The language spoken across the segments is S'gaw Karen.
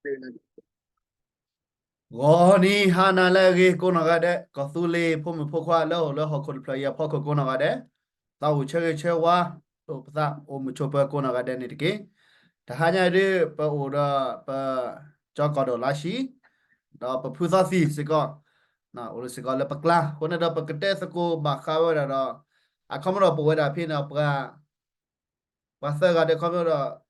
ဂီၤနံၤဟါနၤလၢအဂ့ၤကိးနီၢ်ဂၤဒဲး, ကီၢ်သူလ့ၤဖိမုၣ်ဖိခွါလၢအအိၣ်လၢဟီၣ်ခိၣ်တဖျၢၣ်အံၤအဖီခိၣ်ကိးနီၢ်ဂၤဒဲး, သးအိၣ်ဆၢဂ့ၤဆၢဝါ, ဒိးပသးအိၣ်မုာ်ဆိးပၢၤကိးနီၢ်ဂၤဒဲးန့ၣ်တက့ၢ်. တဟါညါအံၤဒ်ပအိၣ်ဒီးပ ကၠီကီၢ်ဒိၣ်လါရှံ, ဒီးပဖုသီသံၣ်စ့ၢ်ကီး, အိၣ်လၢစ့ၢ်ကီးလၢပကျါ, အဃိန့ၣ်ဒီးပကတဲသကိးဘၣ်ဃးဝဲဒၣ်ဒီး, အခီပညီဒီးပဝဲဒၣ်ဖဲန့ၣ်ပှၤ ပှၤသၢဂၤဒီးခီပညီဒီး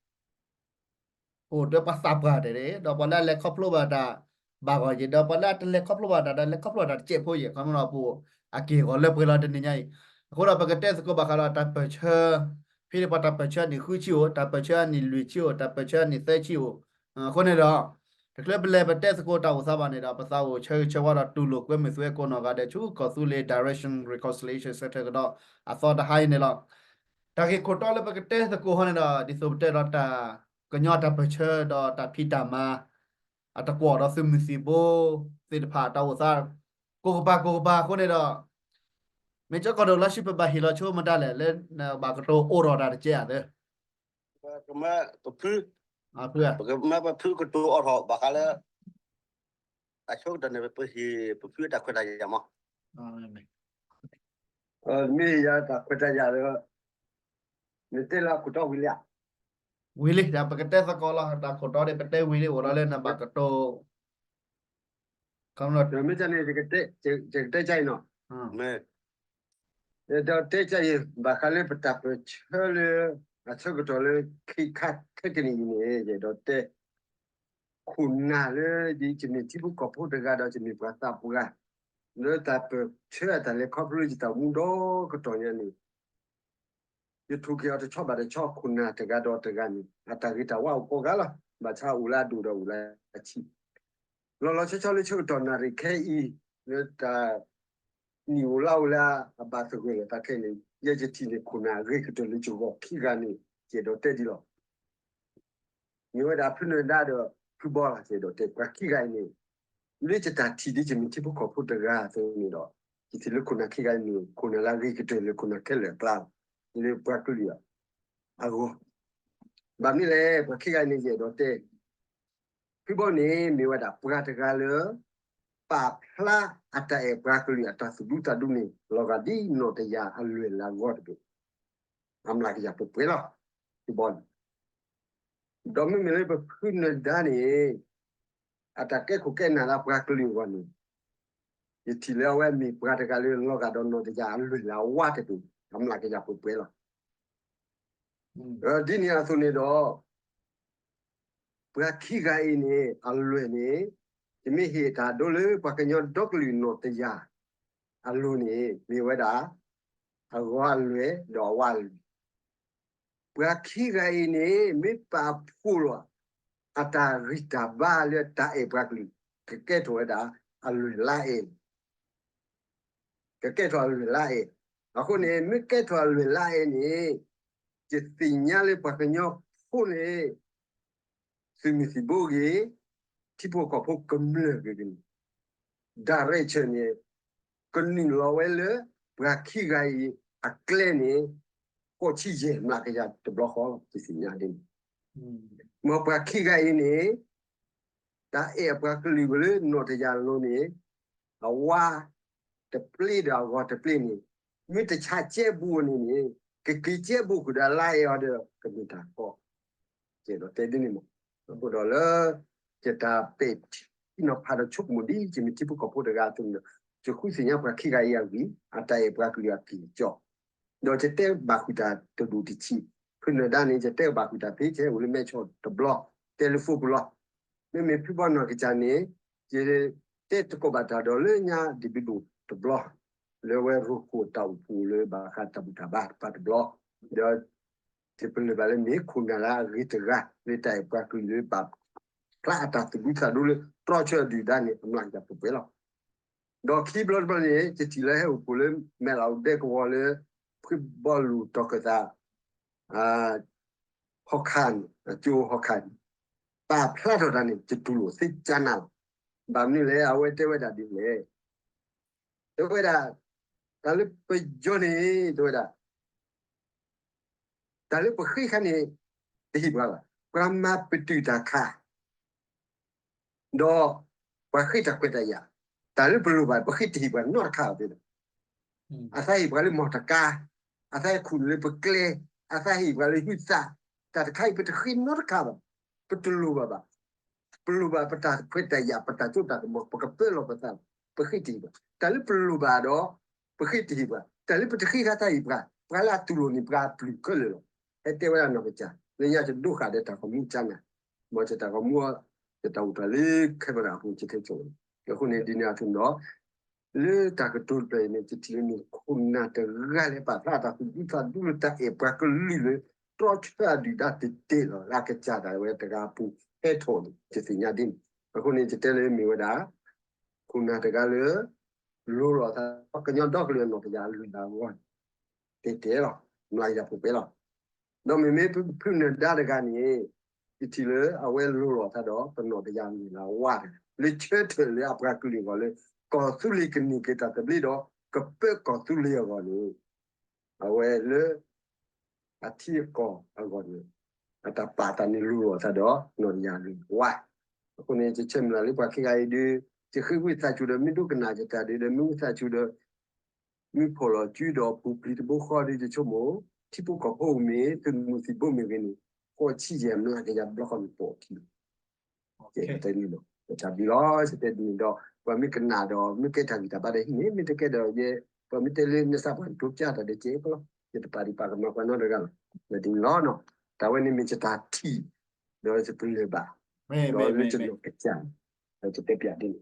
အိၣ်ဒီးပှၤသးပှၢ်တဂ့ၤ, ဒီးပှၤလၢအလဲၤခီဖျိဘၣ်တၢ်ဘၣ်ဂီၢ်ယဲၢ်, ဒီးပှၤလၢအတလဲၤခီဖျိဘၣ်တၢ်ဒီးလဲၤခီဖျိတၢ်တစဲးဖိယဲၢ်, အခီပညီဒီးပအိၣ်အက့ၢ်အဂီၤလၢပှဲၤလီၤတနံၤညါအံၤ. အဃိဒီးပကတဲသကိးဘၣ်ဃးဒီးတၢ်ပၢၢ်ဆၢ ဖဲန့ၣ်ပှၤတၢ်ပၢၢ်ဆၢအနံၣ်ဃုဆံအိၣ်, တၢ်ပၢၢ်ဆၢအနံၣ်လွံၢ်ဆံအိၣ်, တၢ်ပၢၢ်ဆၢအနံၣ်သၢဆံအိၣ်, အဃိန့ၣ်ဒီး တချုးပလဲၤပတဲသကိးတၢ်အိၣ်သးဘၣ်န့ၣ်ဒီး ပသးအိၣ်ဆၢဂ့ၤဆၢဝါဒီးတူၢ်လိာ်ကွဲမုာ်သုဝဲကိးနီၢ်ဂၤဒဲးဆူ ကီၢ်သူလ့ၤ Direction Reconciliation Centre ကဒီးအသီတဟါအံၤန့ၣ်လီၤ. တၢ်ဂ့ၢ်ခိၣ်တီလၢပကတဲသကိးဟီန့ၣ်ဒီး ဒ်သိးပတဲဒီးတၢ် ကညီတၢ်ပၢၢ်ဆၢဒီးတၢ်ဖံးတၢ်မၤ အတကွီၣ်ဒီးသုးမုၢ်သံၣ်ဘိသ့ၣ်တဖၣ်တၢ်အိၣ်သး ကိးကပၤကိးကပၤအဃိန့ၣ်ဒီး မ့ၢ်ကၠီကီၢ်ဒိၣ်လါရှံ ပဘၣ်ဟ့ၣ်လီၤဆိမတၤလဲၣ် လၢနဘၣ်ကတိၤအိးထီၣ်တၢ်တကဲဧါသၢ ပကမၢပဖု, ပကမၢပဖုကတိၤအိးထီၣ်ဘၣ်ဃးလၢ အဆိကတၢၢ်န့ၣ် ပဟ့ၣ်ပဖုတၢ်ခွဲးတၢ်ယာ်မး, မ့ၢ်ယၤတၢ်ခွဲးတၢ်ယာ်လၢ နတဲလၢအခိၣ်တီဝံၤလံဧါ, ဝံၤလံ ပကတဲသကိးလီၤ တၢ်ခိၣ်တီန့ၣ် ပတဲဝံၤလံ အိၣ်ဒီးလၢနဘၣ်ကတိၤ မ့ၢ်တၢ်န့ၣ် ယကတဲကအံၤနီၤ, ဒီးတဲကအံၤ ဘၣ်ဃးလၢပတၢ်ပၢၢ်ဆၢလၢ အဆၢကတီၢ်လၢခဲခါခဲကနံၣ်အံၤန့ၣ် ယအဲၣ်ဒိးတဲ ခိၣ်နၢ်လၢ ယမ့ၢ်ထံဖိကီၢ်ဖိတဂၤဒီး ယမ့ၢ်ပှၤသးပှၢ် လၢတၢ်ပၢၢ်ဆၢအတၢ်လဲၤခီဖျိလၢယတၢ်အိၣ်မူဒီကတီၢ်ညါန့ၣ် ယထိၣ်က့ၤအီၤတဆီဘၣ်တဆီ ခိၣ်နၢ်တဂၤဒီးတဂၤန့ၣ် အတၢ်ဂ့ၤတၢ်ဝါအိၣ်ကိးဂၤလီၤ. ဘၣ်ဆၣ်အိၣ်လၢအဒိၣ်ဒီးအိၣ်လၢအဆံး လီၤလီၤဆီဆီလၢဆၢကတီၢ်နၣ်ရံၣ်ခဲအံၤ လၢတၢ်နံၣ်အိၣ်လါအိၣ်လၢအဘၣ်သဂၢၢ်လိာ်သးခဲအံၤန့ၣ် ယဲယထံၣ်န့ၣ် ခိၣ်နၢ်အဂ့ၤကတၢၢ်လၢယဂီၢ်ခံဂၤန့ၣ် ယအဲၣ်ဒိးတဲဒ်လီၤ. မ့ၢ်ဝဲဒၣ်ဖုနၢၤဒါဒီးဖုဘီလီၤ. ယအဲၣ်ဒိးတဲပှၤခံဂၤအံၤန့ၣ် လၢယတၢ်ထံၣ်ဒ်ယမ့ၢ်ထံဖိကီၢ်ဖိတဂၤအသိးန့ၣ်ဒီး ယထံၣ်လၢခိၣ်နၢ်ခံဂၤအံၤန့ၣ် ခိၣ်နၢ်လၢအဂ့ၤကတၢၢ်လၢခိၣ်နၢ်ခဲလၢာ်အကျါလီၤ. လၢပှၤကလုာ်အဂီၢ် ဘၣ်မနုၤလဲၣ် ပှၤခံဂၤအံၤန့ၣ် ယအဲၣ်ဒိးတဲ ဖုဘီန့ၣ် မ့ၢ်ဝဲဒၣ်ပှၤတဂၤလၢ ပာ်ဖျါအတၢ်အဲၣ်ပှၤကလုာ်အတၢ်သူၣ်ဒူသးဒူန့ၣ် လီၤဂာ်ဒ်နီၢ်တယၢ်အလွဲၢ်လၢအဂီၢ်တဘ့ၣ် အမျးကယၤပှဲၤပှဲၤလီၤ. ဖုဘီန့ၣ် ဒီးမ့မ့ၢ်လၢပဖုနၢၤဒါန့ၣ် အတၢ်ကဲခိၣ်ကဲနၢ်လၢပှၤကလုာ်အဂီၢ်န့ၣ် ယထံၣ်လၢအဝဲမ့ၢ်ပှၤတဂၤလၢလီၤဂာ်ဒီးနီၢ်တယၢ်အလွဲၢ်လၢအဝါတဘ့ၣ် အမျးကယၤပှဲၤပှဲၤလီၤ. ဒ်န့ၣ်အသိးန့ၣ်ဒီး ပှၤခံဂၤအံၤန့ၣ် အလွဲၢ်န့ၣ် ယမ့ၢ်ဟ့ၣ်တၢ်ဒိလၢပှၤကညီဒီကလုာ်နီၢ်တယၢ်အလိၤန့ၣ် မ့ၢ်ဝဲဒၣ် အဂီၤအလွဲၢ်ဒီးအဝါအလွဲၢ် ပှၤခံဂၤအံၤန့ၣ် မ့ၢ်ပာ်ဖှိၣ်လီၤ အတၢ်ဂံၢ်တၢ်ဘါလၢတၢ်အဲၣ်ပှၤကလုာ် ကကဲထီၣ်ဝဲဒၣ် အလွဲၢ်လါအဲၣ် ကကဲထီၣ်အလွဲၢ်လါအဲၣ်. အဃိန့ၣ် မ့ၢ်ကဲထီၣ်အလွဲၢ်လါအဲၣ်န့ၣ် ယသ့ၣ်ညါလၢပှၤကညီဖိန့ၣ် သုးမုၢ်သံၣ်ဘိဂ့ၤ, ထံဖိကီၢ်ဖိကမျၢၢ်ဂ့ၤန့ၣ် direction န့ၣ် ကနုာ်လီၤဝဲလၢ ပှၤခံဂၤအံၤအကျဲန့ၣ် ဃိးဆံယဲၢ်မျးကယၤတဘျီဃီလီၤ ယသ့ၣ်ညါဒ်န့ၣ်. မ်ပှၤခံဂၤအံၤန့ၣ် တၢ်အဲၣ်အပှၤကလုာ်ကလၢနီၢ်တယၢ်လိၤန့ၣ် အဝါတပျ့ၤဒီးအဂီၤတပျ့ၤန့ၣ် မ့ၢ်တဆါကဲဘူးန့ၣ်န့ၣ် ကက့ၤကဲဘူးဃုာ်ဒီးလါအဲၣ်အီၤဒီး ကမ့ၢ်တၢ်ကီ ယအဲၣ်ဒိးတဲဒ်န့ၣ်မး. အဃိဒီးလၢ ယတၢ်ပဲာ်ထံနီၤဖးဒီးဆိကမိၣ်ဒ်ယမ့ၢ်ထံဖိကီၢ်ဖိတဂၤအသိးန့ၣ်ဒီး ယဃုသ့ၣ်ညါပှၤခံဂၤအံၤအဂ့ၢ် အတၢ်အဲၣ်ပှၤကလုာ်အက့ၢ်အကီ ဒီးယတဲဘၣ်ဃုာ်တၢ်တဒူၣ်တဆံး ဖုနၢၤဒါန့ၣ် ယတဲဘၣ်ဃုာ်တၢ်ဖဲ ယအိၣ်လၢမဲဆီၣ်တဘျီ တဲလၢ phone ပူၤလီၤ. မ့မ့ၢ်ဖုဘီနီၢ်ကစၢ်န့ၣ် ယတဲသကိးဘၣ်တၢ်ဒီးလၢညါ ဒံးဘ့ၣ်ဒိၣ်တဘျီ လၢအဝဲရိၣ်ခိၣ်တၢ်အိၣ်ဖှိၣ်လၢဘၣ်ဃးတၢ်ဘူၣ်တၢ်ဘါတဖၣ်တဘျီ ဒီး ယပလၢၢ်ဘၣ်လၢမ့ၢ်ခိၣ်နၢ်လၢအဂ့ၤတဂၤ လၢတၢ်အဲၣ်ပှၤကလုာ်လၢဘၣ်ဖျါအတၢ်သူၣ်ဒူသးဒူလၢ တြီဆၢအဒုၣ်အဒါန့ၣ် အမျးကယၤပှဲၤပှဲၤလီၤ. ဒီးခံဘျီတဘျီန့ၣ် ယထံၣ်လၢဟဲအိၣ်ဖှိၣ်လၢ မဲၢ်လးအိၣ်ဒဲကဝီၤလၢ ဖုဘီလူၤတီၤကၢၢ်သး ဟီၣ်ခါန့ၣ် အကၠိဟီၣ်ခါန့ၣ် ပာ်ဖျါထီၣ်တၢ်န့ၣ် ယတူၢ်လိာ်သ့ကၠါနးလီၤ. ဘၣ်မနုၤလဲၣ် အဝဲတဲဝဲဒၣ်ဒ်လဲၣ် တဲဝဲဒၣ် တၢ်လၢပယီၤန့ၣ် တဲဝဲဒၣ် တၢ်လၢပဃ့ခါန့ၣ် တဟ့ၣ်ပှၤဘၣ်. ပှၤမၤပတုာ်တၢ်ခါ, ဒီးပှၤဃ့တၢ်ခွဲးတၢ်ယာ်, တၢ်လၢပလိၣ်ဘၣ် ပဃ့တဟ့ၣ်ပှၤနီတခါဘၣ်သ့ၣ်ဒီး အသးဟ့ၣ်ပှၤလၢမီၢ်တကါ, အသးဟ့ၣ်ခူၣ်လၢပကျဲ, အသးဟ့ၣ်ပှၤလၢဟုသး, တၢ်တခါအံၤ ပတဃ့နီတခါဘၣ်, ပတလိၣ်ဘၣ်ဘၣ်. ပလိၣ်ဘၣ်ပတၢ်ခွဲးတၢ်ယာ် ပတၢ်စိတၢ်ကမီၤ ပကပၢလီၤပသး, ပဃ့တဟ့ၣ်ဘၣ်. တၢ်လၢပလိၣ်ဘၣ်ဒီး ပဃ့တဟ့ၣ်ပှၤ, တၢ်လၢပတဃ့ခါသးဟ့ၣ်ပှၤ, ပှၤလၢအတူၢ်လိာ်န့ၣ် ပှၤအပျုၢ်ခဲလၢာ်လီၤ. ဟဲတဲဝဲဒၣ်နီၢ်ကစၢ် လၢညါတဒိဃာ်ဒီးတၢ်ဂီၤမူကၠါနၤ, မ်ယတၢ်ဂီၤမူ ယတၢ်အိၣ်တၢ်လၢ camera အပူၤ ယတဲဆိၣ်ဝဲ, အဃိန့ၣ် ဒ်န့ၣ်အသိးဒီး လၢတၢ်ကတိၤတဖျၢၣ်အံၤန့ၣ် ယထံၣ်လၢမ့ၢ်ခိၣ်နၢ်တဂၤလၢပာ်ဖျါတၢ်သူၣ်ဒူသးဒူလၢတၢ်အဲၣ်ပှၤကလုာ်လၢ တြီဆၢအဒုၣ်ဒါတတဲာ်လီၤ လၢအကစၢ်ဒၣ်ဝဲတဂၤအပူၤဟဲထီၣ်န့ၣ် ယသ့ၣ်ညါဒ်န့ၣ်. အဃိန့ၣ် ယတဲလၢမ့ၢ်ဝဲဒၣ် ခိၣ်နၢ်တဂၤလၢ လိၤလီၤသး ကညီဒီကလုာ်အနီၢ်တယၢ်အလုၢ်အလၢ်အဂီၢ် တဲတဲလီၤ မျးကယၤဖိပဲလီၤ. ဒီးမ့မ့ၢ်ဖုနၢၤဒါတဂၤန့ၣ် ယထံၣ်လၢအဝဲလိၤလီၤသးဒီး ပနီၢ်တယၢ်အလုၢ်အလၢ်ဝါတဂၤ လၢဆၢထၢၣ်လၢအပှၤကလုာ်အဂီၢ်လၢ ကီၢ်သူလ့ၤကန့ၢ်က့ၤတၢ်သဘျ့ဒီး ကပၢကီၢ်သူလ့ၤအဂီၢ်န့ၣ် အဝဲလၢ အထံအကီၢ်အဂီၢ်န့ၣ် အတၢ်ပာ်သးန့ၣ်လိၤလီၤသးဒီး နီၢ်တယၢ်အလုၢ်အလၢ်ဝါ. အဃိန့ၣ် ယဆၢမုၢ်လၢ်လၢပှၤခံဂၤအံၤဒီး ယဃ့ဝံသးစူၤဒီး မ့ၢ်ဒိကနၣ်ယတၢ်ဒုးဒီး မ့ၢ်ဝံသးစူၤဒီး မ့ၢ်ဖီၣ်လီၤစုဒီးပူၤပျံၤတဘိဃီဒီး ယဆိကမိၣ် ထံဖိကီၢ်ဖိမ့ၢ် သုးမုၢ်သံၣ်ဘိမ့ၢ်ဂ့ၤန့ၣ် ဃိးဆံယဲၢ်မျးကယၤဘျီဃီန့ၣ် ပိာ်ခံ ယတဲန့ၣ်လီၤ. ယတၢ်ဘျုးလီၤ ယတဲဒ်န့ၣ်ဒီး ပှၤမ့ၢ်ကနၣ်ဒီး မ့ၢ်ကဲတၢ်ဂံၢ်တၢ်ဘါဒီးဟံးန့ၣ် မ့ၢ်တကဲဒီးယဲ ပှၤမ့ၢ်တဲလၢနစးပှၤတိစၢ်တၢ်ဒီးကဲကလီၤ ယတပာ်ဒံးပာ်ကမၣ်ပှၤနီတဂၤလီၤ. ယဒ်န့ၣ်လီၤနီၤ တၢ်ဝဲန့ၣ်မ့ၢ်ယတၢ်ထံၣ် ဒီးယပလၢၢ်ဘၣ် ဒီးလၢယနီၢ်ကစၢ် ဒီးယတဲပျးဒ်န့ၣ်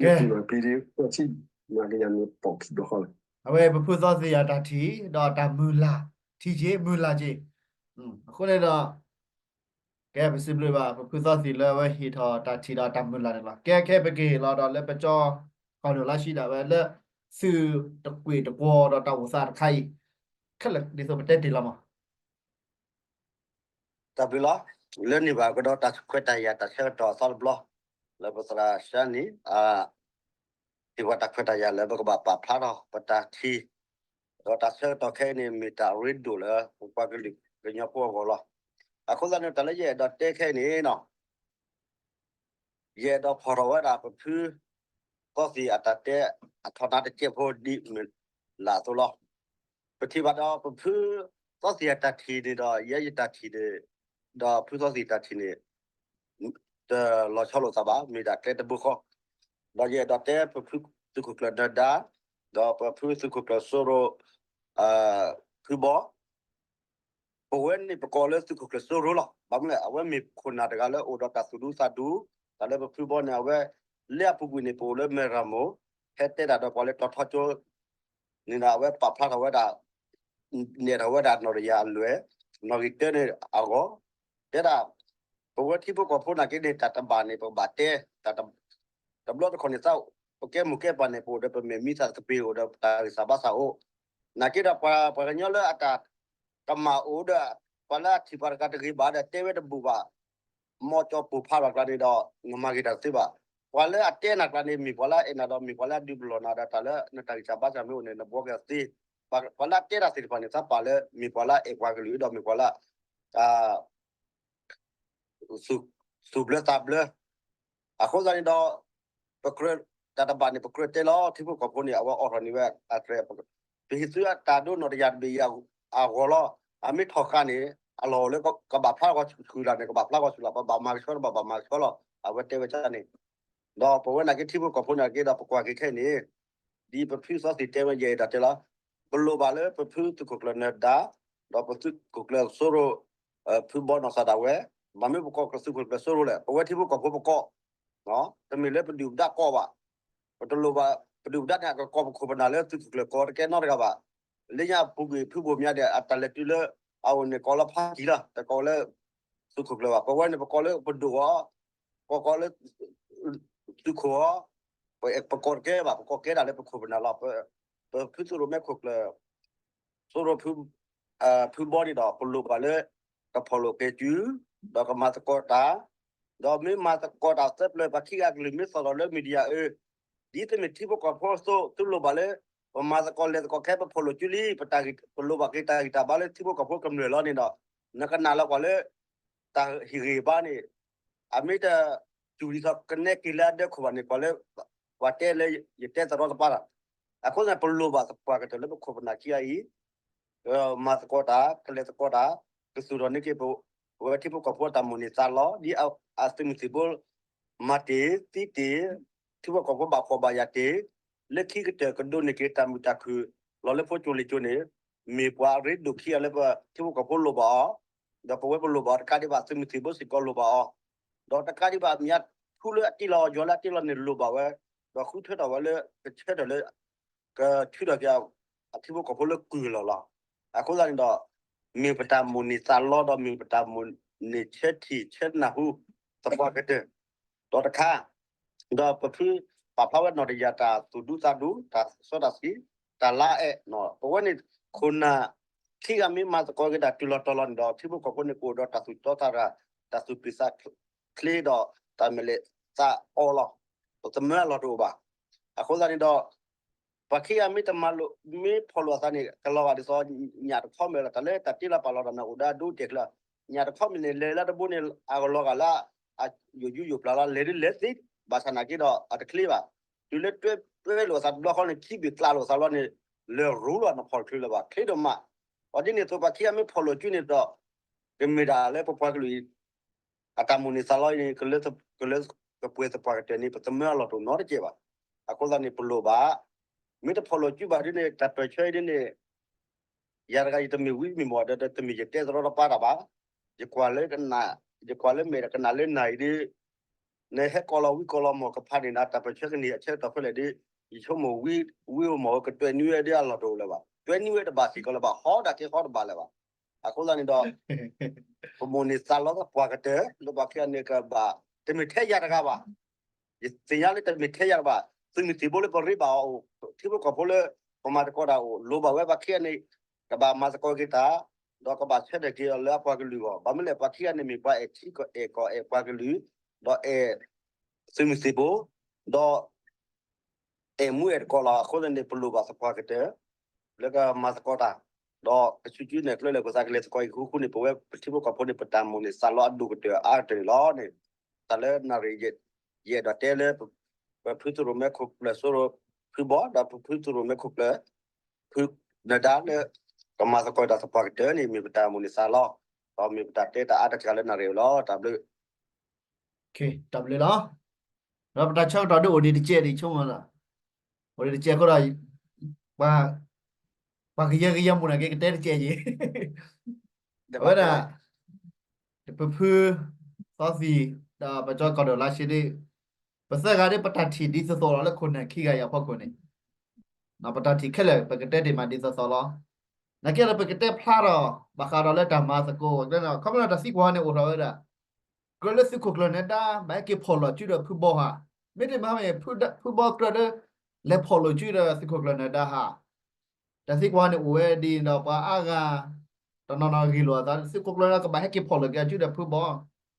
ကဲ မ့ၢ်ပူၤလီၤပျံၤဒ် ဃိးဆံ မျးကယၤန့ၣ်ပိာ်ခံဘျီဃီလီၤ. အဝဲပဖုသီသံၣ်အတၢ်ထံၣ် ဒီးတၢ်မုၢ်လၢ် ထံၣ်က့ၤ မုၢ်လၢ်က့ၤ အဃိန့ၣ်ဒီး ကဲ ပစံးဘျုးဘၣ် ပဖုသီသံၣ်လၢအဝဲဟ့ၣ်ထီၣ်တၢ်ထံၣ်ဒီးတၢ်မုၢ်လၢ်န့ၣ်လီၤ. ကဲ ခဲအံၤပကဟ့ၣ်လီၤဒီးလၢပကၠီ ကီၢ်ဒိၣ်လါရှံဒၣ်ဝဲလၢ သုးတကွံာ်တကွီၤဒီးတၢ်အိၣ်သးတခါအံၤ ခဲလၢာ်ဒ်သိးပတဲတ့ၢ်လီၤမး တၢ်ဘျုးလီၤ. လၢန့ၣ်ဘၣ်ကဒီးတၢ်ခွဲးတၢ်ယာ်တၢ်ဆၢကတီၢ်အသီတဘျီ လၢပသရၣ်စၢ်န့ၣ် ဟ့ၣ်ပှၤတၢ်ခွဲးတၢ်ယာ်လၢပကဘၣ်ပာ်ဖျါထီၣ်ပတၢ်ထံၣ် ဒီးတၢ်ဆၢကတီၢ်ခဲအံၤန့ၣ် မ့ၢ်တၢ်ရ့ဒိၣ်လၢပပှၤကလုာ်ကညီဖိအဂီၢ်လီၤ. အဃိသတးန့ၣ် တၢ်လၢယအဲၣ်ဒိးတဲခဲအံၤန့ၣ်နီၤ ယအဲၣ်ဒိးဖီၣ်ထီၣ်ဝဲဒၣ်ပဖုသီသံၣ်အတၢ်တဲအထီဒါတစဲးဖိဒ်မုၢ်လၢ်အသိးလီၤ. ပထံၣ်ဘၣ်ဒီးပဖုသီသံၣ်အတၢ်ထံၣ်န့ၣ်ဒီး ယဲယတၢ်ထံၣ်န့ၣ် ဒီးဖုသီသံၣ်တၢ်ထံၣ်န့ၣ် တလီၤဆီလိာ်သးဘၣ် မ့ၢ်ဒၣ်ကျဲတဘိဃီ ဒီးယအဲၣ်ဒိးတဲပဖုသုးခိၣ်ကျၢၢ်နၢၤဒါ ဒီးပဖုသုးခိၣ်ကျၢၢ်စိရိၤ ဖုဘီ ပဝဲန့ၣ်ပကိးလၢသုးခိၣ်ကျၢၢ်စိရိၤလီၤ. ဘၣ်မနုၤလဲၣ် အဝဲမ့ၢ်ခိၣ်နၢ်တဂၤလၢအိၣ်ဒီးတၢ်သူၣ်ဒူသးဒူ တၢ်လၢပဖုဘီန့ၣ် အဝဲ လၢအပူၤကွံာ်န့ၣ် ပအိၣ်လၢမဲၢ်ရမူ ဟဲတဲတၢ်ဒီးပှၤလၢတီၤထီကၠိ န့ၣ်ဒီးအဝဲပာ်ဖျါထီၣ်ဝဲဒၣ် နဲၣ်ထီၣ်ဝဲဒၣ်နီၢ်တယၢ်အလွဲၢ် နီၢ်ဂံၢ်တၢန့ၣ်အဂီၢ် တဲဒၣ် ပဝဲထံဖိကီၢ်ဖိနာ်က့န့ၣ် တၢ်တဘၣ်န့ၣ် ပကဘၣ်တဲ တဘျီတခီၣ်န့ၣ် သးပကဲမိၢ်ကဲပၢ်န့ၣ် ပအိၣ်ဒီးပမဲာ်မံသးသပ့ၤအိၣ်ဒီးပတၢ်ဂံၢ်စၢ်ဘါစၢ်အိၣ် နာ်က့ဒီးပှၤကညီလၢအတၢ်ကမၣ်အိၣ်ဒီး ပှၤလၢအထံၣ်ပှၤတဂၤတဂ့ၤဘၣ်ဒီး တဲဝဲတဘူၣ်ဘၣ် မ့ၢ်ကၠီပိၢ်ဖးဘၣ်ကျါန့ၣ်ဒီး နမၤဂ့ၤတၢ်တသ့ဘၣ်. ပှၤလၢအတဲနၤကျါန့ၣ် မ့ၢ်ပှၤလၢအအဲၣ်နၤဒီး မ့ၢ်ပှၤလၢအဒုးပလီၢ်နၤဒီး တၢ်လၢနတၢ်ဂံၢ်စၢ်ဘါစၢ်မ့ၢ်အိၣ်န့ၣ် နဘှီက့ၤသ့. ပှၤလၢအတဲတၢ်သ့ၣ်တဖၣ်န့ၣ် သးပာ်လၢ မ့ၢ်ပှၤလၢအအဲၣ်ပှၤကလုာ်ဒီး မ့ၢ်ပှၤလၢ သူၣ်ဘျၢသးဘျၢ အဃိသတးန့ၣ်ဒီး ပကြၢး တၢ်တဘၣ်န့ၣ် ပကြၢးတဲလီၤ ထံဖိကီၢ်ဖိန့ၣ် အဝဲအိးထီၣ်န့ၢ်ဝဲအတြဲၤ ပဟ့ၣ်သုအတၢ်ဒိနီၢ်တယၢ်တဘ့ၣ်အဂီၢ်လီၤ. အမ့ၢ်ထီၣ်ဃာ်န့ၣ် အလီၢ်အိၣ်လၢကဘၣ်ဖျါဂီၤဆူၣ်လၢ်န့ၣ် ကဘၣ်ဖျါဂီၤဆူၣ်လၢ် ပဘၣ်မၤကဆှီတဘၣ် ဘၣ်မၤကဆှီလီၤ. အဝဲတဲဝဲဒ်န့ၣ် ဒီးပဝဲနာ်က့ထံဖိကီၢ်ဖိနာ်က့ဒီး ပကွၢ်က့ၤခဲအံၤန့ၣ် ဒ်ပဖုသီသံၣ်တဲဝဲယဲအံၤဒီးတဲလီၤ. ပလိၣ်ဘၣ်လၢပဖုသုးခိၣ်ကျၢၢ်နၢၤဒါ ဒီးပသုးခိၣ်ကျၢၢ်စိရိၤ ဖုဘီနီၢ်သးဒၣ်ဝဲ ဘၣ်မနုၤပကိးသုးခိၣ်ကျၢၢ်စိရိၤလဲၣ် ပဝဲထံဖိကီၢ်ဖိပကိး တမ့ၢ်လၢပဒုၣ်ပဒါကိးဘၣ်. ပတလိၣ်ဘၣ် ပဒုၣ်ပဒါန့ၣ် အကကိးပခိၣ်ပနၢ်လၢသုးခိၣ်ကျၢၢ်ကိးတကဲနီတဂၤဘၣ်. လၢညါပူၤကွံာ်ဖုဘိၣ်မၠါဒီး အတၢ်လဲၤတုၤလၢ အအိၣ်န့ၣ်ကိးလၢဖါကံလီၤ တကိးလၢ သုးခိၣ်ကျၢၢ်ဘၣ်. ပဝဲန့ၣ် ပကိးလၢပဒိၣ်အီၤ ပကိးလၢ သုးခိၣ်အီၤ ပကိးတကဲဘၣ် ပကိးကဲဒၣ်လၢပခိၣ်ပနၢ်လီၤ. ပဖုသုးရိၣ်မဲခိၣ်ကျၢၢ် စိရိၤ ဖုဘီန့ၣ်ဒီး ပလိၣ်ဘၣ်လၢ ကဖီၣ်လိာ်က့ၤစု ဒီးကမၤသကိးတၢ်, ဒီးမ့ၢ်မၤသကိးတၢ်သၢပျၢၤ ပှၤခံဂၤကလုာ်မ့ၢ်သီၣ်ဒီးလၢ media အၢ, ဒ်သိးမ့ၢ်ထံဖိကီၢ်ဖိအသိး သုလိၣ်ဘၣ်လၢ ပမၤသကိးလဲၤသကိးခဲ ပဖီၣ်လိာ်စုလံ, ပလိၣ်ဘၣ်က့ၤတၢ်ဂံၢ်တၢ်ဘါလၢထံဖိကီၢ်ဖိကမျၢၢ်လီၤန့ၣ်ဒီး နကနၣ်လီၤကွၢ်လၢ တၢ်ဟ့ၣ်ဂံၢ်ဘါန့ၣ် အမ့ၢ်တဆိ တၢ်တတူၢ်ဒ်သိးကနဲက့ၤလၢအဒၢးခိၣ်ဘၣ်န့ၣ် ပှၤလၢ ပှၤတဲလၢယတဲသရီတပါတၢ်, အဃိသတးန့ၣ် ပလိၣ်ဘၣ်သပှၢ်ကတၢၢ်လၢပခိၣ်ပနၢ်ခံဂၤအံၤ မၤသကိးတၢ် ကလဲၤသကိးတၢ် ကသူၣ်ထီၣ်န့ၢ်က့ၤ ပဝဲထံဖိကီၢ်ဖိအတၢ်မိၣ်န့ၢ်သးလီ ဒ်အသုးမုၢ်သံၣ်ဘိ မၤတ့ၢ်သံတ့ၢ် ထံဖိကီၢ်ဖိဘၣ်ဖှီၣ်ဘၣ်ယာ်တ့ၢ် လၢခံကတၢၢ်ကဒိးန့ၢ်က့ၤတၢ်မုာ်တၢ်ခုၣ် လီၤလၢဖိကၠိလ့ၣ်ကၠိန့ၣ် မ့ၢ်ပှၤအရ့ဒိၣ်ခံဂၤလၢပထံဖိကီၢ်ဖိလိၣ်ဘၣ်အီၤ, ဒီးပဝဲပလိၣ်ဘၣ်အီၤတကးဒံးဘၣ် သုးမုၢ်သံၣ်ဘိစ့ၢ်ကီးလိၣ်ဘၣ်အီၤ, ဒီးတကးဒံးဘၣ်မ့ၢ်အထူလၢအတ့လီၤ ယွၤလၢအတ့လီၤန့ၣ်လိၣ်ဘၣ်ဝဲ, ဒီးဃုထၢထီၣ်ဝဲလၢကဆၢထၢၣ်လၢ ကထုးထီၣ်က့ၤအထံဖိကီၢ်ဖိလၢကုၢ်လီၢ်လီၤ. အဃိသတးန့ၣ်ဒီး မ့ၢ်ပတၢ်မိၣ်န့ၢ်သးလီဒီးမ့ၢ်ပတၢ်မိၣ်န့ၢ်ဆၢထံၣ်ဆၢနၢ်ဟူသပှၢ်ကတၢၢ် ဒီးတခါ ဒီးပဖုပာ်ဖျါဝဲနီၢ်တယၢ်တၢ်သူၣ်ဒူသးဒူ တၢ်စီတၢ်ဆှံ တၢ်လါအဲၣ်, ပဝဲန့ၣ် ခိၣ်နၢ်ခံဂၤမ့ၢ်မၤသကိးက့ၤတၢ်တုၤလီၤတီၤလီၤန့ၣ်ဒီး ထံဖိကီၢ်ဖိန့ၣ်ကအိၣ်ဒီးတၢ်သူၣ်တီသးရၤ တၢ်သူၣ်ပျံၤသးချ့ဒီးတၢ်မဲာ်လဲၤသးအီလီၤ. ပတမၢအလီၢ်တအိၣ်ဘၣ်. အဃိသတးန့ၣ်ဒီး ပှၤခံဂၤမ့ၢ်တမၤလိာ် မ့ၢ်ဖီၣ်လိာ်အသးန့ၣ် ကလီၤဂာ်ဒ်သိးညၣ်တခီမ့ၢ်လီၤ တၢ်လၢတၢ်တ့လီၤပာ်လီၤတၢ်န့ၣ် အိၣ်ဒီးအဒိတဲာ်ချၢ, ညၣ်တခီမ့ၢ်န့ၣ် လဲၤလၢတဘိန့ၣ် အကလီၤဂာ်လၢ အယိာ်ယူယိာ်ပျၢ်လီၤ လဲၤဒ်လဲၤသ့ ဘၣ်ဆၣ်နာ်က့ဒီး အတချ့ဘၣ်. တုၤလၢတွဲတွဲလိာ်အသးတဘျီဃီန့ၣ် ခံဘ့ၣ်ကျးလိာ်အသးလီၤန့ၣ် လၢရူလီၤ နဖီၣ်တချုးလၢၤဘၣ် ချ့ဒိၣ်မး. အီၤဒ်န့ၣ်အသိး ပှၤခံဂၤမ့ၢ်ဖီၣ်လိာ်စုန့ၣ်ဒီး ကမ့ၢ်ဒၣ်လၢပပှၤကလုာ်အံၤ အတၢ်မိၣ်န့ၢ်သးလီအံၤန့ၣ် ကလၢကပှဲၤသပှၢ်ကတၢၢ်န့ၣ် ပတမၢအလီၢ်တအိၣ်နီတကဲးဘၣ်. အဃိသတးန့ၣ် ပလိၣ်ဘၣ် မ့ၢ်တဖီၣ်လိာ်စုဘၣ်ဒ်န့ၣ် တၢ်ပၢၢ်ဆၢအံၤဒ်န့ၣ် ယၤတဂၤယတမ့ၢ်ဝံမ့ၢ်မီၢ်ဒီး တမ့ၢ်ယတဲသရီတပါတၢ်ဘၣ်. ယကွၢ်လၢကနၣ် ယကွၢ်လၢမဲာ်ဒီးကနၣ်လၢနၢ်အံၤဒ် နဟဲကိးလီၤဝံကိးလီၤမီၢ်ကဖးန့ၣ်ဒီး တၢ်ပၢၢ်ဆၢကန့ၢ်အဆၢကတီၢ်ဖဲလဲၣ်ဒ် ယဆိကမိၣ်ဝံဝံမီၢ်ကတွဲၢ်နွံဝဲဒ်အလီၢ်တအိၣ်လၢၤဘၣ်. တွဲၢ်နွံဝဲတဘၣ်စ့ၢ်ကီးလၢၤဘၣ် ဟီဒၣ်က့ဟီတဘၣ်လၢၤဘၣ်. အဃိသတးန့ၣ်ဒီး ပမိၣ်န့ၢ်သးလီသပှၢ်ကတၢၢ် လၢပှၤခံဂၤန့ၣ်ကဘၣ် တမ့ၢ်ထဲယၤတဂၤဘၣ်. ယသ့ၣ်ညါလၢတမ့ၢ်ထဲယၤတဘၣ် သုးမုၢ်သံၣ်ဘိလၢပရ့ဘၣ်အီၤအိၣ် ထံဖိကီၢ်ဖိလၢ ပမၤသကိးတၢ်အိၣ် လိၣ်ဘၣ်ဝဲပှၤခံဂၤန့ၣ် ကဘၣ်မၤသကိးက့ၤတၢ် ဒီးကဘၣ်ဆၢထၢၣ်က့ၤအီၤလၢအပှၤကလုာ်အဂီၢ် ဘၣ်မနုၤလဲၣ် ပှၤခံဂၤန့ၣ်မ့ၢ်ပှၤအဲၣ်ထံကီၢ်အဲၣ်ကီၢ်အဲၣ်ပှၤကလုာ် ဒီးအဲၣ်သုးမုၢ်သံၣ်ဘိ ဒီး အဲၣ်မူအဲၣ်တကိးလီၤ. အဃိသတးန့ၣ် ပလိၣ်ဘၣ်သပှၢ်ကတၢၢ် လၢကမၤသကိးတၢ် ဒီးကဆူၣ်ကုနဲၣ်ကျၢလၢပသးကလဲၤသကိးအံၤဃူဃူန့ၣ် ပဝဲပထံဖိကီၢ်ဖိန့ၣ် ပတၢ်မိၣ်န့ၢ်သးလီအဒိၣ်ကတၢၢ်အါကတၢၢ်န့ၣ်လီၤန့ၣ် တၢ်လၢနၣ်ရံၣ် ယအဲၣ်ဒိးတဲလၢ ပဖုသရိၣ်မဲခိၣ်ကျၢၢ်စိရိၤဖုဘီ ဒီးပဖုသရိၣ်မဲခိၣ်ကျၢၢ် ဖုနဒါလၢ ကမၤသကိးတၢ်သပှၢ်ကတၢၢ်န့ၣ် မ့ၢ်ပတၢ်မိၣ်န့ၢ်သးလီ ဒီးမ့ၢ်ပတၢ်တဲတၢ်အါတက့ၢ်လၢနၣ်ရံၣ်လီၤ. တၢ်ဘျုး တၢ်ဘျုးလီၤ. ဒီးပတၢ်ဆၢကတီၢ်ဒ်အိၣ်ဒံးတကဲးဒံးဆိကမိၣ်လီၤ. အိၣ်ဒံးတကဲးအဃိဒီး ပှၤ ပှၤကယၢကယၢမူၢ်န့ၣ်က့ၤကတဲတကဲးယံၤ အဝဲဒၣ် ပဖု သီသံၣ် ဒီးပကၠီကီၢ်ဒိၣ်လါရှ့ဒ် ပသၢဂၤဒ်ပတၢ်ထံၣ်ဒ်သိးသိးလီၤလၢခိၣ်နၢ်ခံဂၤအံၤအဖီခိၣ်န့ၣ် ပတၢ်ထံၣ်ခဲလၢာ် ပကတဲတ့ၢ်မးဒ်သိးသိးလီၤ. နာ်က့ဒီးပကတဲဖျါထီၣ် ဘၣ်ဃးဒီးလၢတၢ်မၤသကိး ခီဖျိတၢ်သံကွၢ်န့ၣ်အိၣ်ထီၣ်ဝဲဒၣ် ကြၢးလၢသုးခိၣ်ကျၢၢ်နၢၤဒါ ဘၣ်ဟဲက့ၤဖီၣ်လိာ်စုဒီးဖုဘီဧါ, မ့တမ့ၢ် ဖုဘီကြၢးလၢ လဲၤဖီၣ်လိာ်စုဒီးသုးခိၣ်ကျၢၢ်နၢၤဒါဧါ. တၢ်သံကွၢ်န့ၣ်အိၣ်ဝဲဒ်န့ၣ်ဒီး ပှၤအါဂၤ တနီၤနီၤဂ့ၢ်လိာ်အသး သုးခိၣ်ကျၢၢ်နၢၤဒါကဘၣ်ဟဲက့ၤဖီၣ်လိာ်က့ၤအစုဒီးဖုဘီ သုးခိၣ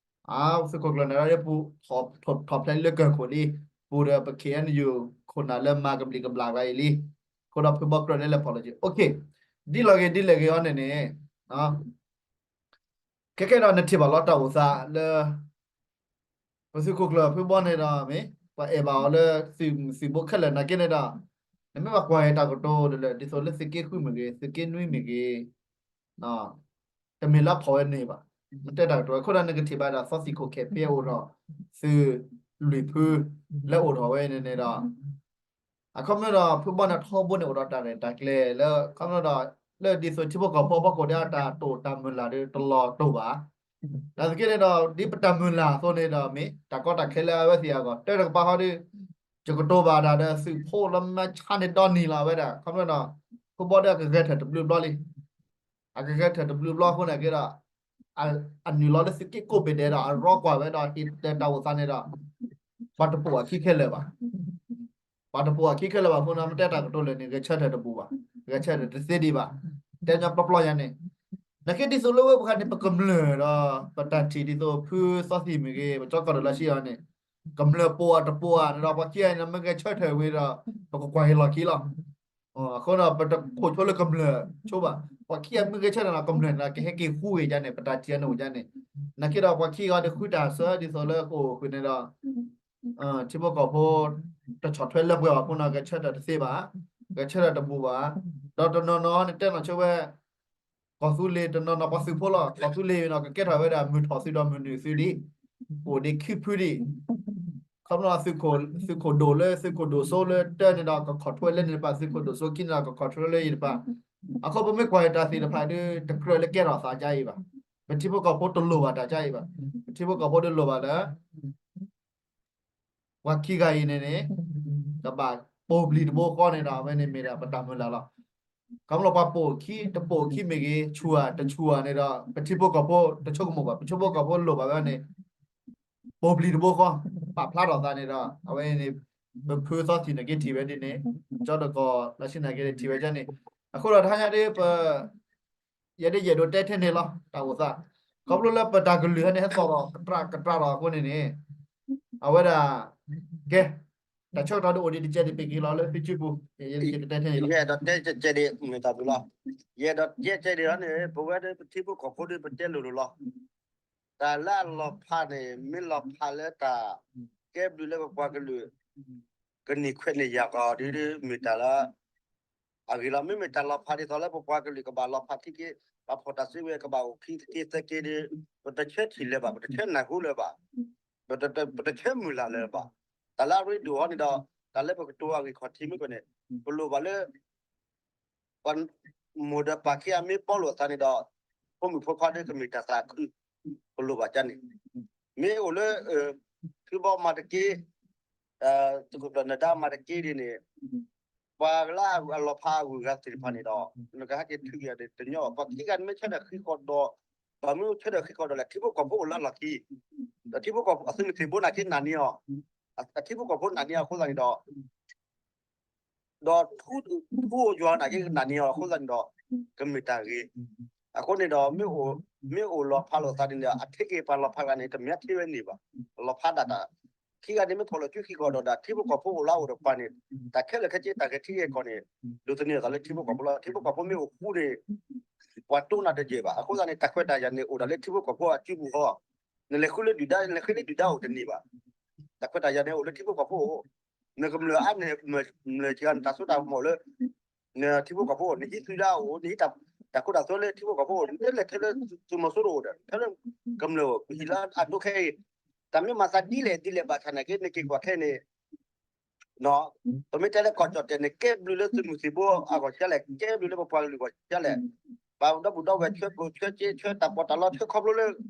်ကျၢၢ်နၢၤဒါဒ်ပူၤ ထီၣ်ဖျဲးလၢကၢၢ်ခိၣ်လံ, ပူၤဒီးပ ခ့ၣ်အဲၣ်ယူၣ် ခိၣ်နၢ်လၢမၤကဘျံးကဘျၣ်ဝဲအံၤလံ, အဃိဒီးဖုဘီကြၢးလၢလဲၤဖီၣ်လိာ်စု, ဒ်လဲၣ်ဂ့ၤဒ်လဲၣ်ဂ့ၤအီၤန့ၣ်န့ၣ် ခဲကဲဒီးနထံၣ်ဘၣ်လီၤတၢ်အိၣ်သးလၢ ပသုးခိၣ်ကျၢၢ်ဖုဘီန့ၣ်ဒီး မ့ၢ်ပှၤအဲၣ်ဘၣ်အီၤလၢသုးမုၢ်သံၣ်ဘိခဲလၢာ်နာ်က့န့ၣ်ဒီး နမ့ၢ်ဘၣ်ကွၢ်က့ၤတၢ်ကတိၤလၢ ဒ်သိးလၢသုးက့ဃုမ့ၢ်ဂ့ၤ သုးက့နွံမ့ၢ်ဂ့ၤ တမ့ၢ်လၢအဖီၣ်ဝဲန့ၣ်ဘၣ်, မ့ၢ်တဲတၢ်ကတိၤဝဲ အဃိဒီးနကထံၣ်ဘၣ်ဒီးသီသံၣ်ခိၣ်ခဲးဖဲအိၣ်ထီၣ် သုးလွံၢ်ဖု လၢအိၣ်ထီၣ်ဝဲန့ၣ်န့ၣ်ဒီး အခီပညီဒီး ဖုဘီန့ၣ်ထီဘိန့ၣ်အိၣ်ဒီးတၢ်ရဲၣ်တၢ်ကျဲၤလၢ အခီပညီဒီး လၢဒ်သိးထံဖိကီၢ်ဖိအဖီခိၣ်ဒီးတၢ်တိာ်တၢ်မုၢ်လၢ်ဒီးတလီၤတိာ်ဘၣ်, နာ်သက့န့ၣ်ဒီး ဒ်ပတၢ်မုၢ်လၢ်အသိးန့ၣ်ဒီး မ့ၢ်တၢ်ကီတၢ်ခဲလၢအဝဲသ့ၣ်အဂီၢ် တၢ်တကပၤဃီဒီး ယကတိၤဘၣ်တၢ်ဒီးသုးဖိလၢမၤဆါန့ၣ်ဒီနံၤလီၤဝဲဒၣ် အခီပညီဒီး ဖုဘီဒီးအကဂဲၤထၢၣ်တဘျုးဘျီလံ အကဂဲၤထၢၣ်တဘျုးဘျီအဃိန့ၣ်က့ဒီး အနုာ်လီၤလၢသုးက့ကိးဘ့ၣ်ဒဲးဒီး အရီကွၢ်ဝဲဒီးဟ့ၣ်တၢ်အိၣ်သးန့ၣ်ဒီး ပှၤတပိာ်အခံခဲလၢာ်ဘၣ်, ပှၤတပိာ်အခံခဲလၢာ်ဘၣ်အဃိန့ၣ် မ့ၢ်တဲတၢ်ကတိၤလၢာ်န့ၣ် ဂဲၤဆၢထၢၣ်တဘူးဘၣ်, ဂဲၤဆၢထၢၣ်တသ့ဒံးဘၣ်, တဲညီပျီပျီယၤန့ၣ်, နာ်က့ဒ်သိးလၢဝဲပှၤန့ၣ် ပကမျၢၢ်ဒီး ပတၢ်ထံၣ်ဒ်သိးဖုသီသံၣ်မ့ၢ်ဂ့ၤ ပကၠီကီၢ်ဒိၣ်လါရှ့အီၤန့ၣ်, ကမျၢၢ်ပိာ်အတပိာ်ဧါန့ၣ်ဒီး ပှၤခံဂၤန့ၣ် မ့ၢ်ဂဲၤဆၢထၢၣ်ဝံၤဒီး ပကကွၢ်ဟ့ၣ်လီၤခံလီၤ. အဃိဒီး ပတခိးဆိလၢကမျၢၢ်ဆိဘၣ်. ပှၤခံဂၤမ့ၢ်ဂဲၤဆၢထၢၣ်ဒီး ကမျၢၢ်န့ၣ်ဒီး ကဟဲက့ၤဃူဂ့ၤဒ်န့ၣ် ပတၢ်ထံၣ်န့ၣ်အိၣ်ဒ်န့ၣ်. နာ်က့ဒီး ပှၤခံဂၤဒီးဃုတၢ်ဆၢဒ်သိးလၢကအိၣ်ဃုာ်န့ၣ်ဒီး ထံဖိကီၢ်ဖိ တဆီၣ်ထွဲလၢပှဲၤဘၣ်အဃိန့ၣ် ဂဲၤဆၢထၢၣ်တသ့ဘၣ်, ဂဲၤဆၢထၢၣ်တဘူးဘၣ်. ဒီးတနီၤနီၤန့ၣ်တဲနီၣ်ဆိဝဲ ကီၢ်သူလ့ၤ တနီၤနီၤပှၤသုးဖိလီၤ. ကီၢ်သူလ့ၤဒီး ကကဲထီၣ်ဝဲဒၣ် မုၢ်ထီၣ်သုးဒီးမုၢ်နုာ်သုးဒံး, အိၣ်ဒံးခံဖုဒံး. ခီဖျိသုးခိၣ်ဒိၣ်လၢသုးခိၣ်ဒိၣ်စိလၢတဲန့ၣ်ဒီး ကခီၣ်ထွဲလဲန့ၣ်တပၤ သုးခိၣ်ဒိၣ်စိခံန့ၣ်ဒီး ကခီၣ်ထွဲလၢယတပၤ. အဃိပမ့ၢ်ကွၢ်တၢ်သ့ၣ်တဖၣ်ဒုး တကြၢးလၢကဲထီၣ်သးကါအံၤဘၣ်. ပထံဖိကီၢ်ဖိတလိၣ်ဘၣ်တၢ်ကါအံၤဘၣ်. ပထံဖိကီၢ်ဖိဒုးလိၣ်ဘၣ်လၢ ပှၤခံဂၤအံၤန့ၣ်န့ၣ် ကဘၣ်ပိာ်ပျံၤတဘိဃီန့ၣ်ဒီး အဝဲန့ၣ်မ့ၢ်ဒၣ်ပတၢ်မုၢ်လၢ်လီၤ. ခီဖျိပှၤပိာ်ခံတပိာ်ခံမ့ၢ်ဂ့ၤ ဆူၣ်ဧါတဆူၣ်ဧါန့ၣ်ဒီး ပထံဖိကီၢ်ဖိတဆိကမိၣ်ဘၣ်. ပထံဖိကီၢ်ဖိလိၣ်ဘၣ်ဝဲန့ၣ် ပိာ်ပျံၤတဘိဃီ ပာ်ဖျါထီၣ်သးန့ၣ်ဒီး အဝဲန့ၣ် ပဖုသီထံၣ်န့ၣ်က့ထံၣ်ဝဲဒ်န့ၣ် ကၠီဒီးကီၢ်လၢဆ့ၣ်နီၤက့ထံၣ်ဝဲဒ်န့ၣ်. အဃိဒီးတဟါညါဒ်ပ ယဲဒၣ်ယအဲၣ်ဒိးတဲထဲန့ၣ်လီၤ တၢ်အိၣ်သး. ခီဖျိလၢပတၢ်ကလုၢ်ဟဲန့ၣ် ဟဲသီၣ်လီၤကတြၢ်ကတြၢ်လီၤအဃိန့ၣ်န့ၣ် အဝဲဒၣ် ကဲ တၢ်ဆၢကတီၢ်ဒ်အိၣ်ဒံးတကဲဒံး ပက့ၤလီၤလၢသုစုပူၤ ယအဲၣ်ဒိးတဲထဲန့ၣ်လီၤ. ယအဲၣ်ဒိးတဲကဲဒံး မ့ၢ်တၢ်ဘျုးလီၤ. ယအဲၣ်ဒိးတဲကဲဒံးလီၤန့ၣ် ပဝဲဒၣ်ပထံဖိကီၢ်ဖိဒ်ပတဲလိၤလိၤလီၤ. တၢ်လၢအလီၤဖးန့ၣ် မ့ၢ်လီၤဖးလၢတၢ်ကဲဘျုးလၢပပှၤကလုာ် ကန့ၢ်ခွဲးန့ၢ်ယာ်ကီးဒ်မ့ၢ်တၢ်လၢ အဂ့ၤလီၤ. မ့မ့ၢ်တၢ်လီၤဖးဒ်သိးလၢပပှၤကလုာ်ကဘၣ်လီၤဖးထံက့ ပှၤဖီၣ်တၢ်စုကဝဲၤကဘၣ်အိၣ်ခံသက့သၢက့ဒီး ပတဆၢထံၣ်လၢၤဘၣ်, ပတဆၢနၢ်ဟူလၢၤဘၣ်, ပတဆၢမုၢ်လၢ်လၢၤဘၣ်. တၢ်လၢအရ့ဒိၣ်အီၤန့ၣ်ဒီး တၢ်လၢပကတိၤအဂ့ၢ်ခီၣ်ထံးမ့ၢ်ကီးန့ၣ် ပလိၣ်ဘၣ်လၢ ပမိၢ်ဒီးပၢ်ခံဂၤမ့ၢ်ပီလိာ်အသးန့ၣ်ဒီး ဖိမုၣ်ဖိခွါဒ်ကမ့ၢ်တၢ်သးခု ပလိၣ်ဘၣ်ကန့ၣ် မ့ၢ်အိၣ်လၢ ဖုဘီမၤတက့ သုးခိၣ်ကျၢၢ်နၢၤဒါမၤတက့ဒ်န့ၣ် ပှၤလၢအလီၤဖးအဂုၤအဂၤသ့ၣ်တဖၣ်န့ၣ်ဒီး နကဟဲက့ၤထုးက့ၤတညီဘၣ်. ပှၤခံဂၤမ့ၢ်ဆၢထၢၣ်ဃံဃီဒီး ဘၣ်မနုၤဆၢထၢၣ်ဃံဃီဒီးလဲၣ်, ထံဖိကီၢ်ဖိအိၣ်လၢအလီၢ်ခံ ဒီးထံဖိကီၢ်ဖိ အသုးမုၢ်သံၣ်ဘိန့ၣ်က့နာ်န့ၢ်အီၤ, အထံဖိကီၢ်ဖိနာ်န့ၢ်အီၤအဃိသတးန့ၣ်ဒီး ဒီးထူယွၤနာ်က့နာ်န့ၢ်အီၤအဃိသတးန့ၣ်ဒီး ကမ့ၢ်တၢ်ဂ့ၤ. အဃိန့ၣ်ဒီး မ့ၢ်အိၣ်လီၤဖးလိာ်သးန့ၣ်ဒီး အထံက့ၤပှၤလီၤဖးဂၤန့ၣ် တမ့ၢ်အထံဝဲန့ၣ်ဘၣ်. လီၤဖးဒၣ်တၢ် ခံဂၤန့ၣ်မ့ၢ်ဖီၣ်လိာ်စုခံဃီဒီး ဒီးထံဖိကီၢ်ဖိအိၣ်လၢအအိၣ်ဒီးပှၤန့ၣ် တၢ်ခဲလၢာ်ခဲဆ့တၢ်ဂဲၤထံဂဲၤကီၢ်န့ၣ် ဒိးသန့ၤအသးလၢထံဖိကီၢ်ဖိလီၤ. ထံဖိကီၢ်ဖိမ့ၢ်အိၣ်ဃူန့ၣ် ပှၤတိၢ်နၤတယဲၢ်ဘၣ်. အဃိသတးန့ၣ် တၢ်ခွဲးတၢ်ယာ်န့ၣ် အိၣ်ဒၣ်လၢထံဖိကီၢ်ဖိအစုပူၤဃီ နလဲၤဃုလၢဒုၣ်ဒါ နလဲၤဃုလၢဒုၣ်ဒါအိၣ်တန့ၢ်ဘၣ်. တၢ်ခွဲးတၢ်ယာ်န့ၣ်အိၣ်လၢထံဖိကီၢ်ဖိအိၣ်, နကမျၢၢ်အါန့ၣ် မျၢၢ်စှၤ နတၢ်စိတၢ်ကမီၤလၢ နထံဖိကီၢ်ဖိအိၣ်, နဟံးသုးဒၣ်အိၣ်, နဟံးတၢ်ခိတၢ်သွဲလၢထံဖိကီၢ်ဖိအိၣ်, နလဲၤထဲလၢသုးမီၤစိရိၤအိၣ်ဒီး ထဲလၢကမျၢၢ်ဟံၣ်လၢအဒိခဲအံၤ, တၢ်မ့ၢ်မၤသးဒ်လဲၣ်ဒ်လဲၣ်ဘၣ်ဆၣ်နာ်က့ နက့ၤကွၢ်ခဲအံၤန့ၣ် ပမ့ၢ်တဲလၢကီၢ်ကၠီၣ်တဲာ်န့ၣ် ကဲဘျုးလၢသုးမုၢ်သံၣ်ဘိအဂီၢ်ဒ်လဲၣ်, ကဲဘျုးလၢပပှၤကလုာ်အဂီၢ်ဒ်လဲၣ်, ပှၤဒီပုၢ်ဒီဝဲၢ်ဆှၢကျိၣ်ဆှၢစ့ဆှၢတၢ်ပီးတၢ်လီ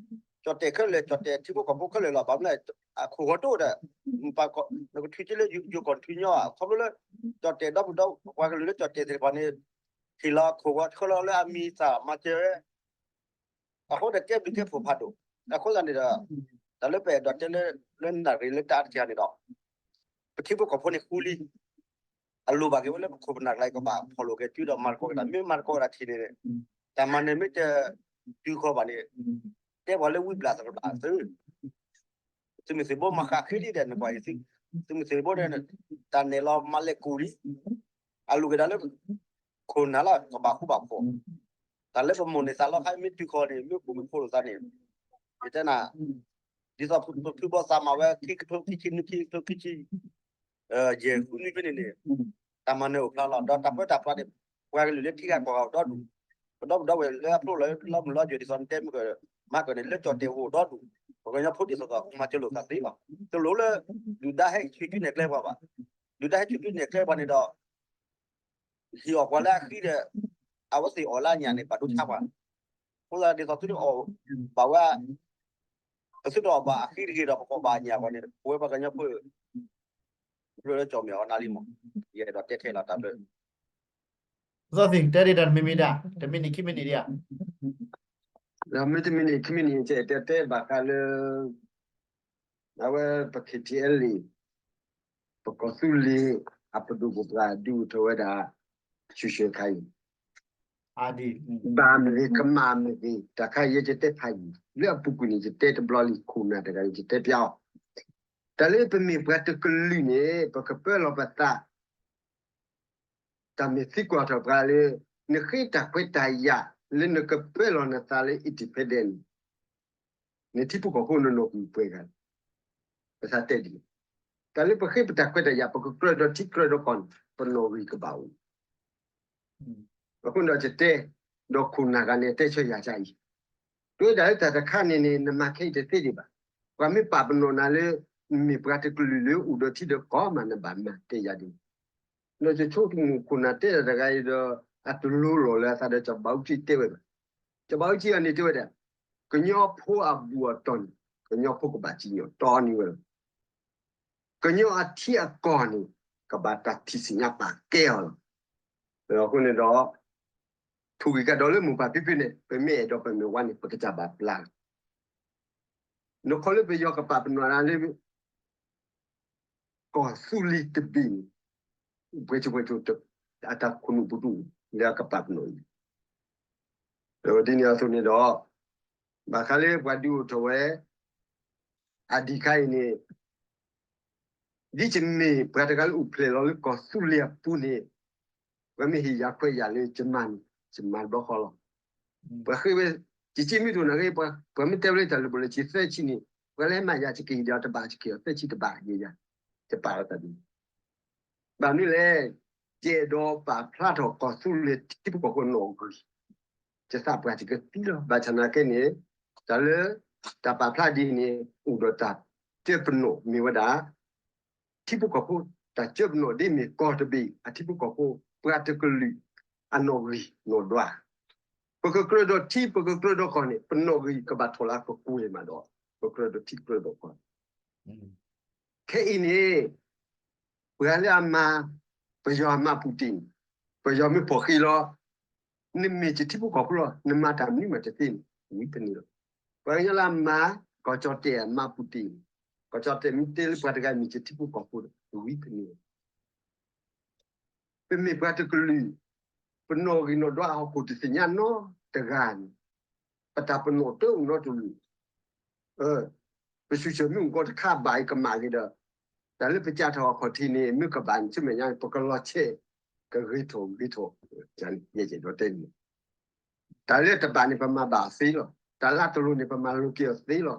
ဆှၢခီဖျိလၢ ကၠီၣ်တဲာ်ခဲလၢာ် ကၠီၣ်တဲာ်ထံဖိကီၢ်ဖိခဲလၢာ်လီၤ. ဘၣ်မနုၤလဲၣ် အခိၣ်ဂီၤဒိၣ်ဒီး နကထုးက့လၢယိၤကီၢ်တထုးညီဘၣ်, ခီဖျိလၢ ကၠီၣ်တဲာ်ဒီပုၢ်ဒီဝဲၢ်ပှၤကလုာ်လၢကၠီၣ်တဲာ်သ့ၣ်တဖၣ်န့ၣ် ဟ့ၣ်လီၤအခိၣ်ဂီၤဆှၢလီၤလၢအမံၤသၣ်မၤစၢၤဝဲ အဃိဒီးကဲဘျုးကဲဖှိၣ်ဖးဒိၣ်. အဃိသတးန့ၣ်ဒီး တၢ်လၢပအဲၣ်ဒိးတဲလၢ လၢနၣ်ရံၣ်လၢတၢ်အါတက့ၢ်န့ၣ်ဒီး ပထံဖိကီၢ်ဖိန့ၣ်ဃူလံ, အလိၣ်ဘၣ်က့ၤဝဲလၢပခိၣ်ပနၢ်ကျါကဘၣ်ဖီၣ်လိာ်က့ၤစုဒီးမၤသကိးက့ၤတၢ်, မ့ၢ်မၤသကိးက့ၤတၢ်ထံၣ်န့ၣ် တၢ်မၤနၢၤမ့ၢ်တတုၤဃီဘၣ်န့ၣ် တဲပှၤလၢဝံဘျၣ်သရဘျၣ်သု သုးမုၢ်သံၣ်ဘိမၤဃးဃ့လံဒီး နကွၢ်အံၤ သုးမုၢ်သံၣ်ဘိန့ၣ် တၢ်နဲၣ်လီၤမၤလဲၤကူၣ်လံ, အလိၣ်က့ၤဒၣ်လၢ ခိၣ်နၢ်လၢကဘၣ်ဃူဘၣ်ဖိး, တၢ်လၢပမိၢ်န့ၢ်သးလီခါမ့ၢ်တုၤဃီန့ၣ် မ့ၢ်ဃူမ့ၢ်ဖိးလိာ်သးန့ၣ်, ယတဲနၤ ဒ်သိးဖုဘီသးမၤဝဲ ခံကထိခံဆံနွံ ခံကထိခံဆံ ယဲၢ်ဃုနွံဖဲန့ၣ်န့ၣ် တၢ်မၤနၢၤအိၣ်ဖျါလီၤ. ဒီးတၢ်ပၢတၢ်ပြးန့ၣ် ပှၤကလုာ်လၢထံဂၤကီၢ်ဂၤအိၣ်ဒီဒူၣ်, ပဒီပုၢ်ဒီဝဲၢ်လၢအဖျိလီၤလီၤမုၢ်လီၤယဲၢ် ဒ်သိးနတဲမုၢ်ကမၤကၢၢ်န့ၣ် လၢကၠီၣ်တဲာ်အိၣ်ဒီဒူၣ်, ပှၤကညီဖိဒ်သိးသိးမၤစၢၤလိာ်သးသ့လီၤ. တလိၣ်လၢ ဒုၣ်ဒါဟဲဆူၣ်ဒုးနဲၣ်ကျဲပှၤဘၣ်. ဒုၣ်ဒါဟဲဆူၣ်ဒုးနဲၣ်ကျဲပှၤန့ၣ်ဒီး ဟ့ၣ်အီၣ်ပှၤလၢအဃံဒီး အဝဲသ့ၣ်အီၣ်လၢအညၣ်န့ၣ် ဘၣ်ဒိဆါပှၤ, အဃိသတးဒ်သိးသုတအီၣ်ဘၣ်ဝဲ ပသုတအီၣ်ဘၣ်အဃံတဂ့ၤဒီး ပကအီၣ်ဘၣ်အညၣ်အဂီၢ်န့ၣ် ပဝဲပှၤကညီဖိ ဖျိလၢကၠီၣ်မဲာ်အီၤနၤလံမး, ယအဲၣ်ဒိးတဲထဲလီၤတၢ်ဖျၢၣ် သီသံၣ်တဲဒံးတၢ်တမံၤမံၤဒၣ် တမံၤနံၣ်ခံမံၤနံၣ်ဒံးဧါ, ဒီးမ့ၢ်တမံၤနံၣ်ခံမံၤနံၣ် ယအဲၣ်ဒိးတဲဘၣ်ဃးလၢ အဝဲပ K T L A ပကီၢ်သူလ့ၤ အပဒိၣ်ပပှၢ်ဒုးအိၣ်ထီၣ်ဝဲဒၣ် ဆူၣ်ဆူၣ်ခါအံၤ ဘၣ်မ့ၢ်ဂ့ၤ ကမၣ်မ့ၢ်ဂ့ၤ တၢ်ခါယဲယတဲဖးယံာ် လၢအပူၤကွံာ်န့ၣ် ယတဲတဘျီလံ ခိၣ်နၢ်တဂၤန့ၣ် ယတဲပျါအီၤ, တၢ်လၢပမ့ၢ်ပှၤတကလုာ်န့ၣ် ပကပၢလီၤပသး တၢ်မ့ၢ်သံကွၢ်ထီၣ်ပှၤလၢ နဃ့တၢ်ခွဲးတၢ်ယာ်လၢနကပၢလီၤနသးလၢ independent န့ၣ် နထံဖိကီၢ်ဖိနနီၢ်ဂံၢ်ပှဲၤဂၤ, ပသးတဲဒ်န့ၣ်, တၢ်လၢပဃ့ပတၢ်ခွဲးတၢ်ယာ် ပကကြၢးဒီးထံကြၢးဒီးကီၢ်န့ၣ် ပနီၢ်ဂံၢ်ကဘၣ်အိၣ် အဃိဒီးယတဲ, ဒီးခိၣ်နၢ်ဂၤန့ၣ်တဲဆၢယၤကအံၤ, တဲဝဲဒၣ်လၢတၢ်တခါန့ၣ်န့ၣ် နမၤခဲအံၤတသ့ဒံးဘၣ်. ပှၤမ့ၢ်ပာ်ပနီၣ်နၤလၢ နမ့ၢ်ပှၤတကလုာ်လၢအိၣ်ဒီးထံဒီးကီၢ်မး နဘၣ်မၤတဲယၤဒ်န့ၣ်, ဒီးယဆိကမိၣ်ခိၣ်နၢ်တဲတၢ်တဂၤအံၤဒီး အတလိၤလီၤလၢအသးဒီး စီၤဘးအူကၠံတဲဝဲဘၣ်. စီၤဘးအူကၠံအန့ၣ်တဲဝဲဒၣ်, ကညီဖိအဘူးအတီၢ်န့ၣ် ကညီဖိကဘၣ်စံၣ်ညီၣ်တီနံၤဝဲလီၤ. ကညီအထံအကီၢ်န့ၣ် ကဘၣ်တၢ်ထံၣ်ဆူညါပာ်ကဲအီၤလီၤ. အဃိန့ၣ်ဒီး ထူၣ်ဂံၢ်ကဒီးလၢမိၢ်ပၢ်ဖံဖုန့ၣ် ပမ့ၢ်အဲၣ်ဒိးပမ့ၢ်ဝါန့ၣ် ပကစၢ်ဘၣ်ပျၢ်လီၤ. နခီလၢပယီၤကပာ်ပနီၣ်နၤလၢ ကီၢ်သူလ့ၤတဘ့ၣ်န့ၣ် ပှဲၤစိပှဲၤစိ အတၢ်ခိၣ်နူာ်ပူၤတအိၣ် လၢအကပာ်ပနီၣ်န့ၣ်, ဒီးဒ်န့ၣ်အသိးန့ၣ်ဒီး ဘၣ်ဃးလၢပှၤဒုးအိၣ်ထီၣ်ဝဲ အဒံးခါအံၤန့ၣ် ဒ်ယမ့ၢ်ပှၤတဂၤလၢအိၣ်ဖျဲၣ်လီၤလၢကီၢ်သူလ့ၤအပူၤန့ၣ်, ပှၤမ့ၢ်ဟ့ၣ်ယၤခွဲးယာ်လၢယမၤန့ၣ် ယမၤတဘျီဃီလီၤ. ပှၤဃ့ဝဲ, ယစ့မ့ၢ်တအိၣ်နၤဂ့ၤ, ပှၤမ့ၢ်တဲဝဲလၢတၢ်လၢပှဲၤလၢယသၢဆံန့ၣ်, ပှၤလၢမၤယၤ ယကဟ့ၣ်ဒီးတဘၣ် ယကဟ့ၣ်အီၤသၢဆံတဘၣ်ယဲယၤ, ယပာ်လီၤတၢ်ဒ်န့ၣ်. ဘၣ်မနုၤလဲၣ်, ယအဲၣ်ဒိးပာ်ဖျါထီၣ်ကီၢ်သူလ့ၤထံဖိကီၢ်ဖိနီၣ်ဂံၢ် ယသးပှၢ်တကသံလီၤ. ဘၣ်ဆၣ်နာ်က့န့ၣ်, တၢ်လၢ တၢ်ပာ်ဖျါဒ်န့ၣ် အိၣ်ဒီးတၢ်တၢပနီၣ်မ့ၢ်ဝဲဒၣ် ထံဖိကီၢ်ဖိ, တၢ်စၢပနီၣ်ဒ်မ့ၢ်ကီၢ်တဘ့ၣ်အထံဖိကီၢ်ဖိ ပှၤတကလုာ် အနီၣ်ဂံၢ်နီၣ်ဒွး, ပကကြၢးဒီးထံ ပကကြၢးဒီးကီၢ်န့ၣ် ပနီၣ်ဂံၢ်ကဘၣ်ထီၣ်လၢအကကွဲၢ်မးဒီး ပကြၢးဒီးထံကြၢးဒီးကီၢ် ခဲအံၤန့ၣ် ပှၤလၢအမၤ ပယီၤအမၤပူၣ်တ့ၢ်န့ၣ်, ပယီၤမ့ၢ်ဖီၣ်ဃံလီၤ, နမ့ၢ်ယထံဖိကီၢ်ဖိလီၤ, နမၤတၢ်မနုၤမးတသ့န့ၣ် ဝံၤဖဲန့ၣ်လီၤ. ပှၤကညီလၢအမၤ ကီၢ်ကၠီၣ်တဲၣ်အမၤပူၣ်တ့ၢ်န့ၣ်, ကီၢ်ကၠီၣ်တဲၣ်မ့ၢ်တဲလၢပှၤတဂၤမ့ၢ်ယထံဖိကီၢ်ဖိဒီး ဝံၤဖဲန့ၣ်လီၤ. ပမ့ၢ်ပှၤတကလုာ်, ပနီၣ်ဂံၢ်နီၣ်ဒွးအဟီၣ်ခိၣ်တသ့ၣ်ညါနီတဂၤန့ၣ်, ပတၢ်ပနီၣ်တအိၣ်နီတမံၤ, ပစူၢ်ဆၢၣ်မ့ၢ်အိၣ်ကီတခါဘၣ်အံၤကမၣ်ဂ့ၤဒီး, တၢ်လၢပကးထီၣ်အခီၣ်ထံးန့ၣ် မ့ၢ်ကဘၣ်ဆူမဲာ်ညါ ပကလီၤဆဲး, ကဂ့ၤထီၣ်ဂ့ၤထီၣ်, ယဲယအဲၣ်ဒိးတဲန့ၣ်, တၢ်လၢတဘၣ်န့ၣ် ပမၤဘၣ်အီၤသ့လီၤ. တၢ်လၢအတလိၤန့ၣ် ပမၤလိၤက့ၤအီၤသ့လီၤ.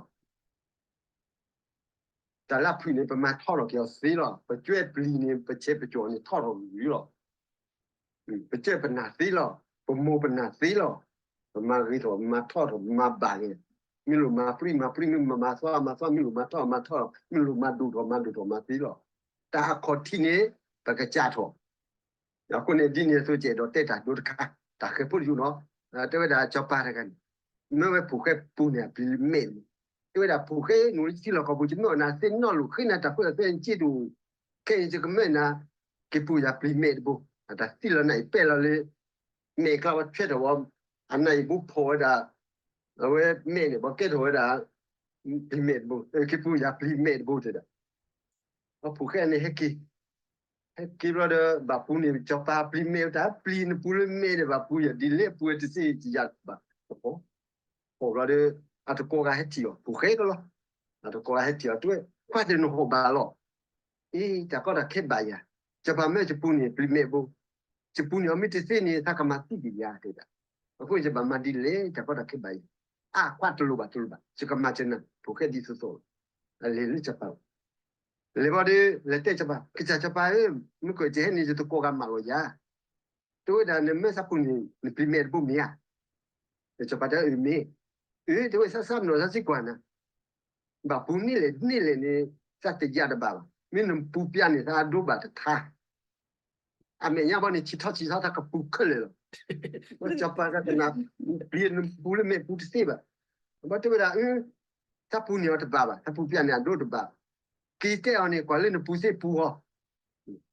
တၢ်လၢအဖုၣ်န့ၣ် ပမၤထီထီၣ်က့ၤအီၤသ့လီၤ. ပကွဲပျံၤန့ၣ် ပဆဲးပကၠီၣ်န့ၣ်ထီထီၣ်ဂ့ၤဂ့ၤလီၤ. ပကၢပနၢ်သ့လီၤ. ပမိၢ်ပနၢ်သ့လီၤ. ပမၤဂ့ၤထီၣ် ပမၤထီထီၣ် ပမၤဘၣ်ဂ့ၤ, မ့ၢ်လိၣ်မၤပြံမၤပြံ, မ့ၢ်မၤသွါမၤသွါ, မ့ၢ်လိၣ်မၤထီၣ်မၤထီၣ်, မ့ၢ်လိၣ်မၤဒိၣ်ထီၣ်မၤဒိၣ်ထီၣ်မၤသ့လီၤ. တၢ်အခီၣ်ထံးန့ၣ် ပကစးထီၣ် အဃိန့ၣ် ဒ်န့ၣ်အသိး ယအဲၣ်ဒိးတဲတၢ်ဒိတခါ, တၢ်ဃဲၤဖိတယိာ်နီၤ, တဲဝဲဒၣ်စီၤပၤတဂၤန့ၣ်, မၢဝဲဖိၣ်ဃဲပူၤန့ၣ် အပျံၤလၢမဲးန့ၣ်, တဲဝဲဒၣ်ဖိၣ်ဃဲ နအိၣ်လၢထံလီၢ်ကီၢ်ပူၤ ယမၢနၤသ့ၣ်နီၣ်လိာ် ဃ့နၤတၢ်ဖိတၢ်သဲနစ့တအိၣ်, ခဲအံၤယကမၢနၤ, က့ၤပူၤယၤပျံၤမဲးတဘိ, အတၢ်သံလီၤနၤအံၤပဲၢ်လီၤလၢ မဲးကျါဝဲထွဲထီၣ်ဝဲ, အနၤအံၤဘိဖီၣ်ဝဲဒၣ်, အဝဲမဲးန့ၣ် ဘၣ်ကဲထီၣ်ဝဲဒၣ် ပျံၤမဲးတဘိ, က့ၤပူၤယၤပျံၤမဲးတဘိတဲဒၣ် အဖိၣ်ဃဲန့ၣ်ဟဲက့ၤ, ဟဲက့ၤဘျီဒီး ဘၣ်ပူၤန့ၣ်စီၤပၤပျံၤမဲးတၢ်, ပျံၤနပူၤလၢမဲးန့ၣ် ဘၣ်ပူၤယၤဒ်လဲၣ် ပူၤတသ့ယၤဘၣ်, ဖီၣ်ဘျီဒီး အတကိးဂၤဟဲထံၣ်အီၤ ဖိၣ်ဃဲကလီၤ, အတကိးဂၤဟဲထံၣ်အီၤ တဲဝဲ ခွါတဲနဟီၣ်ဘၣ်လီၤ, အ့ တၢ်ကီတၢ်ခဲဘၣ်ယၤ, စီၤပၤမၢယပူၤန့ၣ် ပျံၤမဲးဘိ, ယပူၤန့ၣ် အမ့ၢ်တသ့န့ၣ် သးကမၤသံဒံးယၤတဲဒၣ်, အဃိယဘၣ်မၤဒ်လဲၣ် တၢ်ကီတၢ်ခဲဘၣ်ယၤ, အါခွါတလိၣ်ဘၣ်တလိၣ်ဘၣ် ယကမၤစၢၤနၤ ဖိၣ်ဃဲဒ်သိးသိးလီၤ, အလဲၤလၢစီၤပၤ လဲၤဘၣ်ဒီး လဲၤတဲစီၤပၤ, ကစၢ်စီၤပၤဧၢ, မ့ၢ်ကယဲၢ်န့ၣ် ယတကိးဂၤမၢလီၤယၤ, တဲဝဲဒၣ်နမၢသးပူၤန့ၣ် နပျံၤမဲးတဘိမ့ၢ်ဧါ, စီၤပၤတဲအၢမ့ၢ်, အၢ တဲဝဲသးစၢ်မနီၤသးစ့ၢ်ကီးနၤ, ဘၣ်ပူၤန့ၣ်လဲၣ်န့ၣ်လဲၣ်န့ၣ် သးတယၢ်တဘၣ်ဘၣ်, မ့ၢ်နပူၤပျၢ်န့ၣ် သးအဒိဘၣ်တထါ အမဲာ်ညါဘီန့ၣ် ဆံးထီၣ်ဆံးထီၣ် တၢ်ကပူၤခဲလၢာ်လီၤ. စီၤပၤကနၣ် ပျံၤနပူၤလၢမဲးပူၤတသ့ဘၣ်. ဘၣ်တဲဝဲဒၣ် အၢ သးပူၤန့ၢ်အီၤတဘၣ်ဘၣ်, သးပူၤပျၢ်န့ၢ်အဒိတဘၣ်. က့ၤတဲအီၤန့ၣ် ကွၢ်လၢနပူၤသ့ပူၤအီၤ.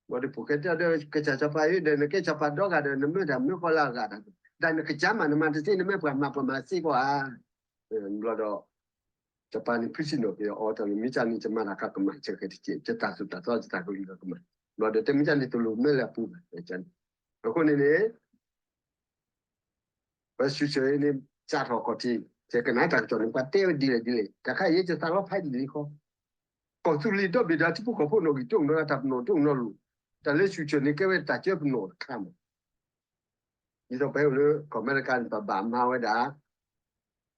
ဘၣ်ဒီးဖိၣ်ဃဲတဲဒီး ကစၢ်စီၤပၤဧၢ, ဒီးနကဲစီၤပၤဒီဂၤဒီး နမၢတၢ်မၢဃီလၢအဂၤဒီး တၢ်နကစၢ်မး နမၤတသ့ နမ့ၢ်ပှၤမၤပှၤမၤသ့ကွၢ်ဧါ. ဘျီဒီး စီၤပၤန့ၣ် ဖုစံၣ်နီၣ်က့ၤအီၤ တၢ်လၢမ့ၢ်ကန့ၣ် ယမၤတၢ်ကကမၣ် ယကဲတက့ၢ်, ယတၢ်သိၣ်တၢ်သီ ယတၢ်ကလုၢ်ကမၣ်. ဘျီဒီး တမ့ၢ်ကန့ၣ် တလိၣ်မၢလၢအပူၤဘၣ်. အဃိန့ၣ်န့ၣ် ပှၤစူးဆၢန့ၣ် စးထီၣ်ခီၣ်ထံး ယကနၣ်တၢ်ကစီၣ်န့ၣ် ပှၤတဲဝဲဒ်လဲၣ်ဒ်လဲၣ်, တၢ်ခါအံၤ ယသးလီဖးဒ်န့ၣ်ဃီ, ကီၢ်သူလ့ၤဒီဘ့ၣ်ဒီး ထံဖိကီၢ်ဖိနီၣ်ဂံၢ်တအိၣ်နီတဂၤ တၢ်ပနီၣ်တအိၣ်နီတလိၤ, တၢ်လၢဆူၣ်ဆၢၣ်န့ၣ် ကဲဝဲတၢ်ကၢပနီၣ်တခါမး. ဒ်သိးပဟဲအိၣ်လၢကီၢ်အမဲရကၤန့ၣ် ပဘၣ်မၤဝဲဒၣ်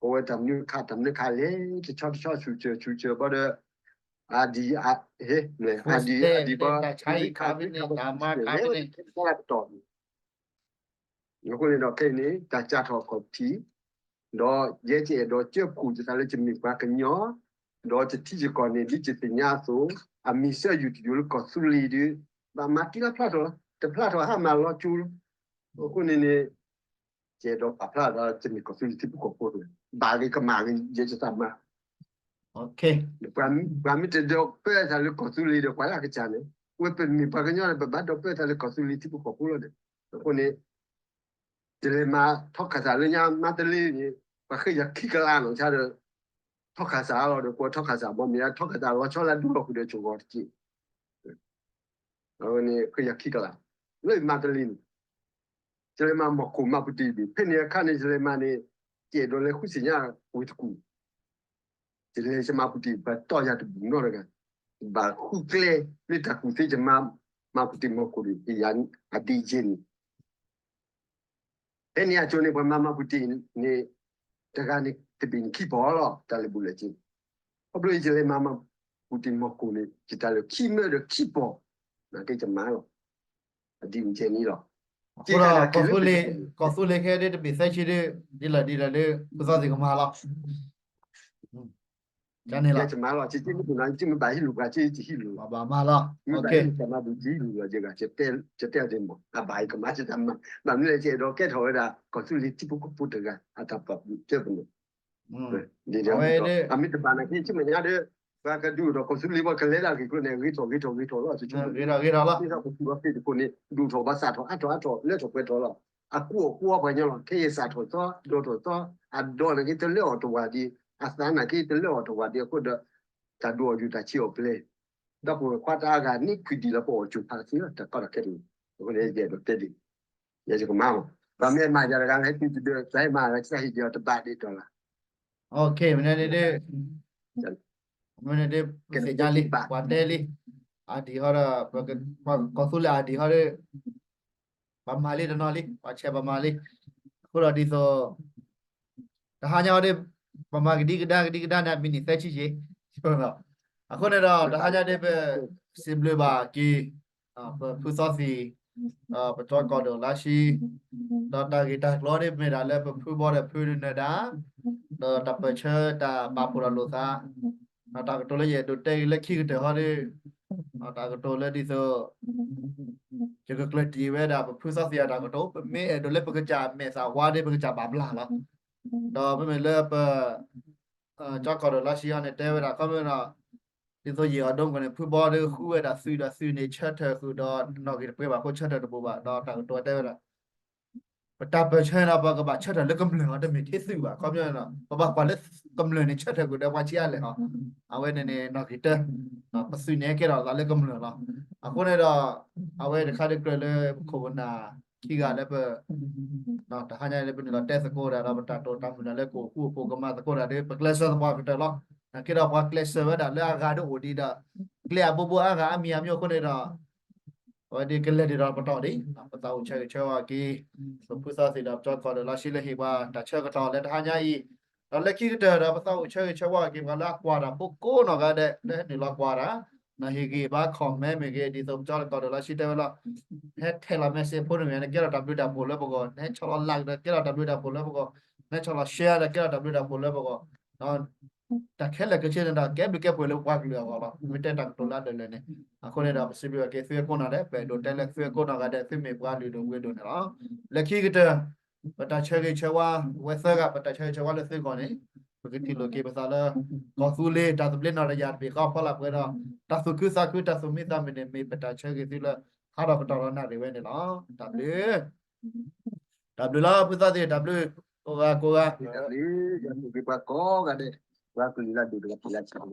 ကိးဝဲတၢ်မနုၤတခါ တၢ်မနုၤတခါလဲၣ် တဆီတဆီ ဆူၣ်ဆၢၣ်ဆူၣ်ဆၢၣ်ဘၣ်ဒီး အဒံၣ်အဟ့ အဒံၣ်အဒံၣ်ဘၣ် တၢ်ဆါဟံၣ်ခါဖဲန့ၣ် တၢ်မၤခါဖဲန့ၣ် အဃိန့ၣ်ဒီး ခဲအံၤန့ၣ် တၢ်စးထီၣ်ခီၣ်ထံး ဒီးယဲယအဲၣ်ဒိးကၢဖှိၣ်ယသးလၢယမ့ၢ်ပှၤကညီ ဒီးယထံယကီၢ်န့ၣ် ဒ်ယသ့ၣ်ညါအသိး အမံၤဆၢယုၢ်တယုၢ်လၢကီၢ်သူလ့ၤဒီး ဘၣ်မၤတံၢ်လၢဖျါထီၣ်လီၤ. တဖျါထီၣ်ဟါမၢ်လီၤကၠိလီၤ. အဃိန့ၣ်န့ၣ် ယအဲၣ်ဒိးပာ်ဖျါဒီးယမ့ၢ်ကီၢ်သူလ့ၤထံဖိကီၢ်ဖိတဂၤ ဘၣ်ဂ့ၤကမၣ်ဂ့ၤ ယဲယသးမၤ ပှၤမ့ၢ်တဒိးပၢအသးလၢကီၢ်သူလ့ၤဒီး ပှၤလၢအကစၢ်န့ၣ် ဝဲပမ့ၢ်ပှၤကညီန့ၣ် ပဘၣ်ဒိးပၢအသးလၢကီၢ်သူလ့ၤထံဖိကီၢ်ဖိလီၤဒီး အဃိန့ၣ် ယလဲၤမၤထီခၣ်သးလၢညါမၤတလ့န့ၣ် ပှၤဃ့ယၤခံကလးနီၢ်ဆါဒီး ထီခၣ်သးလီၤဒီး ကွၢ်ထီခၣ်သးဘီမ့ၢ် ထီခၣ်သးလီၤဆီလၢဒူလီၢ်ဃုာ်ဒီးဆိၣ်ဂီၤတက့ၢ် အဝဲန့ၣ်ဃ့ယၤခံကလး လၢယမၤတလ့န့ၣ် ယလဲၤမၤမီၢ်ခိၣ်မၤပူၤတ့ၢ်ဘ့ၣ် ဖဲန့ၣ်အခါန့ၣ် ယလဲၤမၤန့ၣ် ယအဲၣ်ဒိးလဲၤဃုသ့ၣ်ညါဝ့ၢ်တကူၣ် ယလဲၤယမၤပူၤတ့ၢ် ပှၤတီၢ်ယၤတဘူၣ်နီတဂၤ ယဘၣ်ဃုကျဲလၢတၢ်ကူၣ်သ့ ယမၤ မၤပူၤတ့ၢ်မီၢ်ခိၣ်န့ၣ် ယၤအဒ့ယဲန့ၣ် ဖဲန့ၣ်အကၠိန့ၣ် ပှၤမၤမၤပူၤတ့ၢ်န့ၣ် တဂၤန့ၣ် တဘ့ၣ်န့ၣ်ခံပီၢ်လီၤ တၢ်လၢာ်ဘူၣ်လၢာ်စ့ ခီဖျိယလဲၤမၤမၤပူၤတ့ၢ်မီၢ်ခိၣ်န့ၣ် ယတၢ်လၢာ်ခံမၢဒီးခံပီၢ် နာ်က့ယမၤလီၤ အဒ်န့ၣ်ကဲန့ၣ်လီၤ အဃိဒီး ကီၢ်သူလ့ၤခဲဒၣ်တဘ့ၣ်သၢဆံဒၣ် ဒ်လဲၣ်ဒ်လဲၣ်လၢ ဖုသီသ့ၣ်ကမၤလီၤ ကန့ၣ်လီၤ ယမၤလီၤ ကမ့ၢ်ဘၣ်ဟံးလူၤပှၤကဟံးလူၤ ဘၣ်မၤလီၤ မ့ၢ်ဘၣ်ဟံးလူၤပှၤမၤဘူၣ်ကဟံးလူၤလီၤ ယဲဂၤ ကတဲအီၤဒ်မး အဘၣ်အံၤကမၤကတၢ်မၤ ဘၣ်မနုၤလဲၣ် ယအဲၣ်ဒိးကဲထီၣ်ဝဲဒၣ် ကီၢ်သူလ့ၤထံဖိကီၢ်ဖိတဂၤ အတၢ်ပာ်ပူၤကၢပနီၣ် ဒ်န့ၣ် အမ့ၢ်တဘၣ်နာ်က့ ယမ့ၢ်ညါဒီး ပှၤကဒုးအိၣ်ထီၣ်ကီၢ်သူလ့ၤ ပှၤကလဲၤဒၣ်ဂ့ၢ်ကျိၤန့ၣ် ဂ့ၤထီၣ်ဂ့ၤထီၣ်ဂ့ၤထီၣ်လီၤ ဂ့ၤထီၣ်ဂ့ၤထီၣ်လီၤ သ့ၣ်သီပူၤပူၤအဖ့ၣ်တခိၣ်န့ၣ် ဒုးအိၣ်ထီၣ်ပှၤစးထီၣ်အါထီၣ်အါထီၣ် လၢထီၣ်ပှဲၤထီၣ်လီၤ အကူအီၣ်ကူအီပှၤကညီလီၤ ခဲအံၤစးထီၣ်သီ ဒိၣ်ထီၣ်သီ အဒီနာ်က့တလၢအီၣ်တဝာ်ဒံး အသးနာ်က့တလၢအီၣ်တဝာ်ဒံးအဃိဒီး တၢ်ဒိၣ်အီၣ်ယုၢ်တၢ်ဆံးအီၣ်ပျဲ ဒီပုၢ်ဝဲၢ်ခွါတၢ်အါဂၤန့ၣ် ခွံဒံးလၢပအီၣ်ကၠိဖးသ့လီၤ တၢ်ကီတၢ်ခဲတဂ့ၤ အဃိန့ၣ် ယအဲၣ်ဒိးတဲဒ် ယဲယကမၤမး ပှၤမ့ၢ်မၤယၤတဂၤ ဟဲတုၤတဒၢး တၢ်ဟဲမၤဂၤ ကစၢ်ဟ့ၣ်ယၤတဘၣ်ဒ်ဒီးလၢ မ့ၢ်န့ၣ်ဒ် မ့ၢ်န့ၣ်ဒ် ပသ့ၣ်ညါလံ ပှၤတဲလံ အဒံၣ်ဟီဒီး ကီၢ်သူလ့ၤအဒံၣ်ဟီဒီး ပှၤမၤလံတနီၤလံ ပှၤဆဲးပှၤမၤလံ အဃိဒီးဒ်သိး တဟါညါဟီဒီး ပမၤကဒံကဒါကဒံကဒါန့ၣ် မံးနံးသၢဆံယံၤ အဃိန့ၣ်ဒီး တဟါညါဒီး ပစံးဘျုးဘၣ်က့ၤ ပဖုသီသံၣ် ပကၠီကီၢ်ဒိၣ်လါဆှံ ဒီးတၢ်ဂ့ၢ်တၢ်ကျိၤဒီးမ့ၢ်ဒၣ်လၢပဖုဘီဒီးဖုဒုးနၢၤဒါ ဒီးတၢ်ပၢၢ်ဆၢတၢ်ပာ်ဖှိၣ်ဒီးလိာ်သး တၢ်ကတိၤလၢယအဲၣ်ဒိးတဲဂ့ၤလၢခံကတၢၢ်ဟီဒီး တၢ်ကတိၤလၢဒ်သိး ယကကျၢၢ်တံၢ်ဝဲဒၣ်ပဖုသီသံၣ်အတၢ်ကတိၤ ပမ့ၢ်အဲၣ်ဒိးလၢပကစၢ်မဲာ်သၣ်ဝါဒီး ပကစၢ်ဘၣ်ဘျါလီၤ. ဒီးမ့မ့ၢ်လၢပ ကၠီကီၢ်ဒိၣ်လါဆှံအံၤန့ၣ် တဲဝဲဒၣ် ခီမ့ၢ်ဒီး ဒ်သိးယံာ်အီၤဒိကန့ၣ် ဖုဘီဒီးဃုဝဲဒၣ်သုးဒီးသုးန့ၣ် ဆၢထၢၣ်ဃုာ်ဒီးနီၣ်ဂံၢ်တပှဲၤဘၣ်အဃိ ဆၢထၢၣ်တဘူးဘၣ် ဒီးတၢ်ကတိၤတဲဝဲဒၣ် ပတၢ်ပၢၢ်ဆၢန့ၣ်ဒီး ပကဘၣ်ဆၢထၢၣ်လၢကမျၢၢ်လီၤ တမ့ၢ်ထဲသုးဘၣ် ခီမ့ၢ်ဒီး ပဘၣ်ကွၢ်လၢကမျၢၢ်န့ၣ် ဆၢထၢၣ်ဃုာ်ဒီးပှၤဆံးအါလဲၣ်လီၤ. အဝဲန့ၣ်န့ၣ် နီၣ်ဂံၢ်တၢ ပသုးန့ၣ်ကဲထီၣ်သးလၢကမျၢၢ်လီၤ. အဃိန့ၣ်ဒီး အဝဲတခါဒ်ကြၢးလၢပခိၣ်ပနၢ်ခံဂၤလၢပ တဟါညါလၢပနုာ်လီၤတဲသကိးတၢ်ဒီး ပတၢ်တိာ်တၢ်မုၢ်လၢ်လၢကအိၣ်ဃူအိၣ်ဖိးကမၤသကိးတၢ်ဒီး ပကျဲးစၢးသပှၢ်ကတၢၢ်လီၤ. နာ်က့ဒီးပှၤကျဲးစၢးဝဲဒၣ်လၢအဂၤဒ်အိၣ်ဒံးဒီး ကျဲအဘိဘိအါဂၤအါမံၤအါမံၤအဃိန့ၣ်ဒီး အဝဲဒ်ကလဲၤဒံးဒီးပတီၢ်ဒံး ပသးအိၣ်ဆၢဂ့ၤဆၢဝါက့ၤ ပဖုသီသံၣ်ဒီးပကၠီကီၢ်ဒိၣ်လါဆှံလၢဟ့ၣ်ပှၤတၢ်ဆၢကတီၢ်လၢတဟါညါအံၤ ဒီးလၢခံကတၢၢ်ဒီး ပသးအိၣ်ဆၢဂ့ၤဆၢဝါက့ၤပှၤလၢအကွၢ်တၢ်ဖိကိးနီၢ်ဂၤဒဲး လၢဟဲနုာ်လီၤကွၢ်တၢ် နဟ့ၣ်ဂံၢ်ဘါ comment မ့ၢ်ဂ့ၤ ဒ်သိးပကၠီကီၢ်ဒိၣ်လါဆှံတဲဝဲလီၤ ဟဲထဲးလီၤ message ဖိန့ၣ် နကဲထီၣ်တၢ်ဘျုးတၢ်ဖှိၣ်လၢပဂီၢ် နဟဲဆီၣ်လီၤ like ဒီးကဲထီၣ်တၢ်ဘျုးတၢ်ဖှိၣ်လၢပဂီၢ် နဟဲဆီၣ်လီၤ share ဒီးကဲထီၣ်တၢ်ဘျုးတၢ်ဖှိၣ်လၢပဂီၢ် တၢ်ခဲလၢာ်ခဲဆ့န့ၣ်ဒီး ကဲဘျုးကဲဖှိၣ်လၢပပှၤကလုာ်အဂီၢ်လီၤ. မ့ၢ်တဲတၢ်ကတိၤလၢအဒၢးလဲၣ်န့ၣ် အဃိန့ၣ်ဒီး ပစံးဘျုးဘၣ်က့ၤသုဝဲကိးနီၢ်ဒဲး ပအဲၣ်ဒိးတဲလၢသုဝဲကိးနီၢ်ဂၤဒဲး သုမ့ၢ်ပှၤလုၢ်ဒိၣ်ပှ့ၤဒိၣ်န့ၣ်လီၤ. လၢခံကတၢၢ် ပတၢ်ဆၢဂ့ၤဆၢဝါ ဝဲသၢဂၤ ပတၢ်ဆၢဂ့ၤဆၢဝါလၢသုဂီၢ်န့ၣ် ပကထံၣ်လိာ်က့ၤပသးလၢ ကီၢ်သူလ့ၤ တၢ်သဘျ့နီၢ်တယၢ်တဘ့ၣ်ဃီဖီလာ်ပှဲၤဒီး တၢ်သူၣ်ခုသးခု တၢ်သူၣ်မံသးမုာ်န့ၣ် မ့ၢ်ပတၢ်ဆၢဂ့ၤသုလၢ ဟါဒီးကတီၢ်ဒီးနၣ်ရံၣ်ဝဲန့ၣ်လီၤ. တၢ်ဘျုး တၢ်ဘျုးလီၤ ဖုသီသံၣ် တၢ်ဘျုး ကိးဂၤကိးဂၤ တၢ်ဘျုး ပှၤကိးဂၤဒဲး ပှၤကလုာ်လၢဒိၣ်တဂၤဖံးလၢဆံးတဂၤ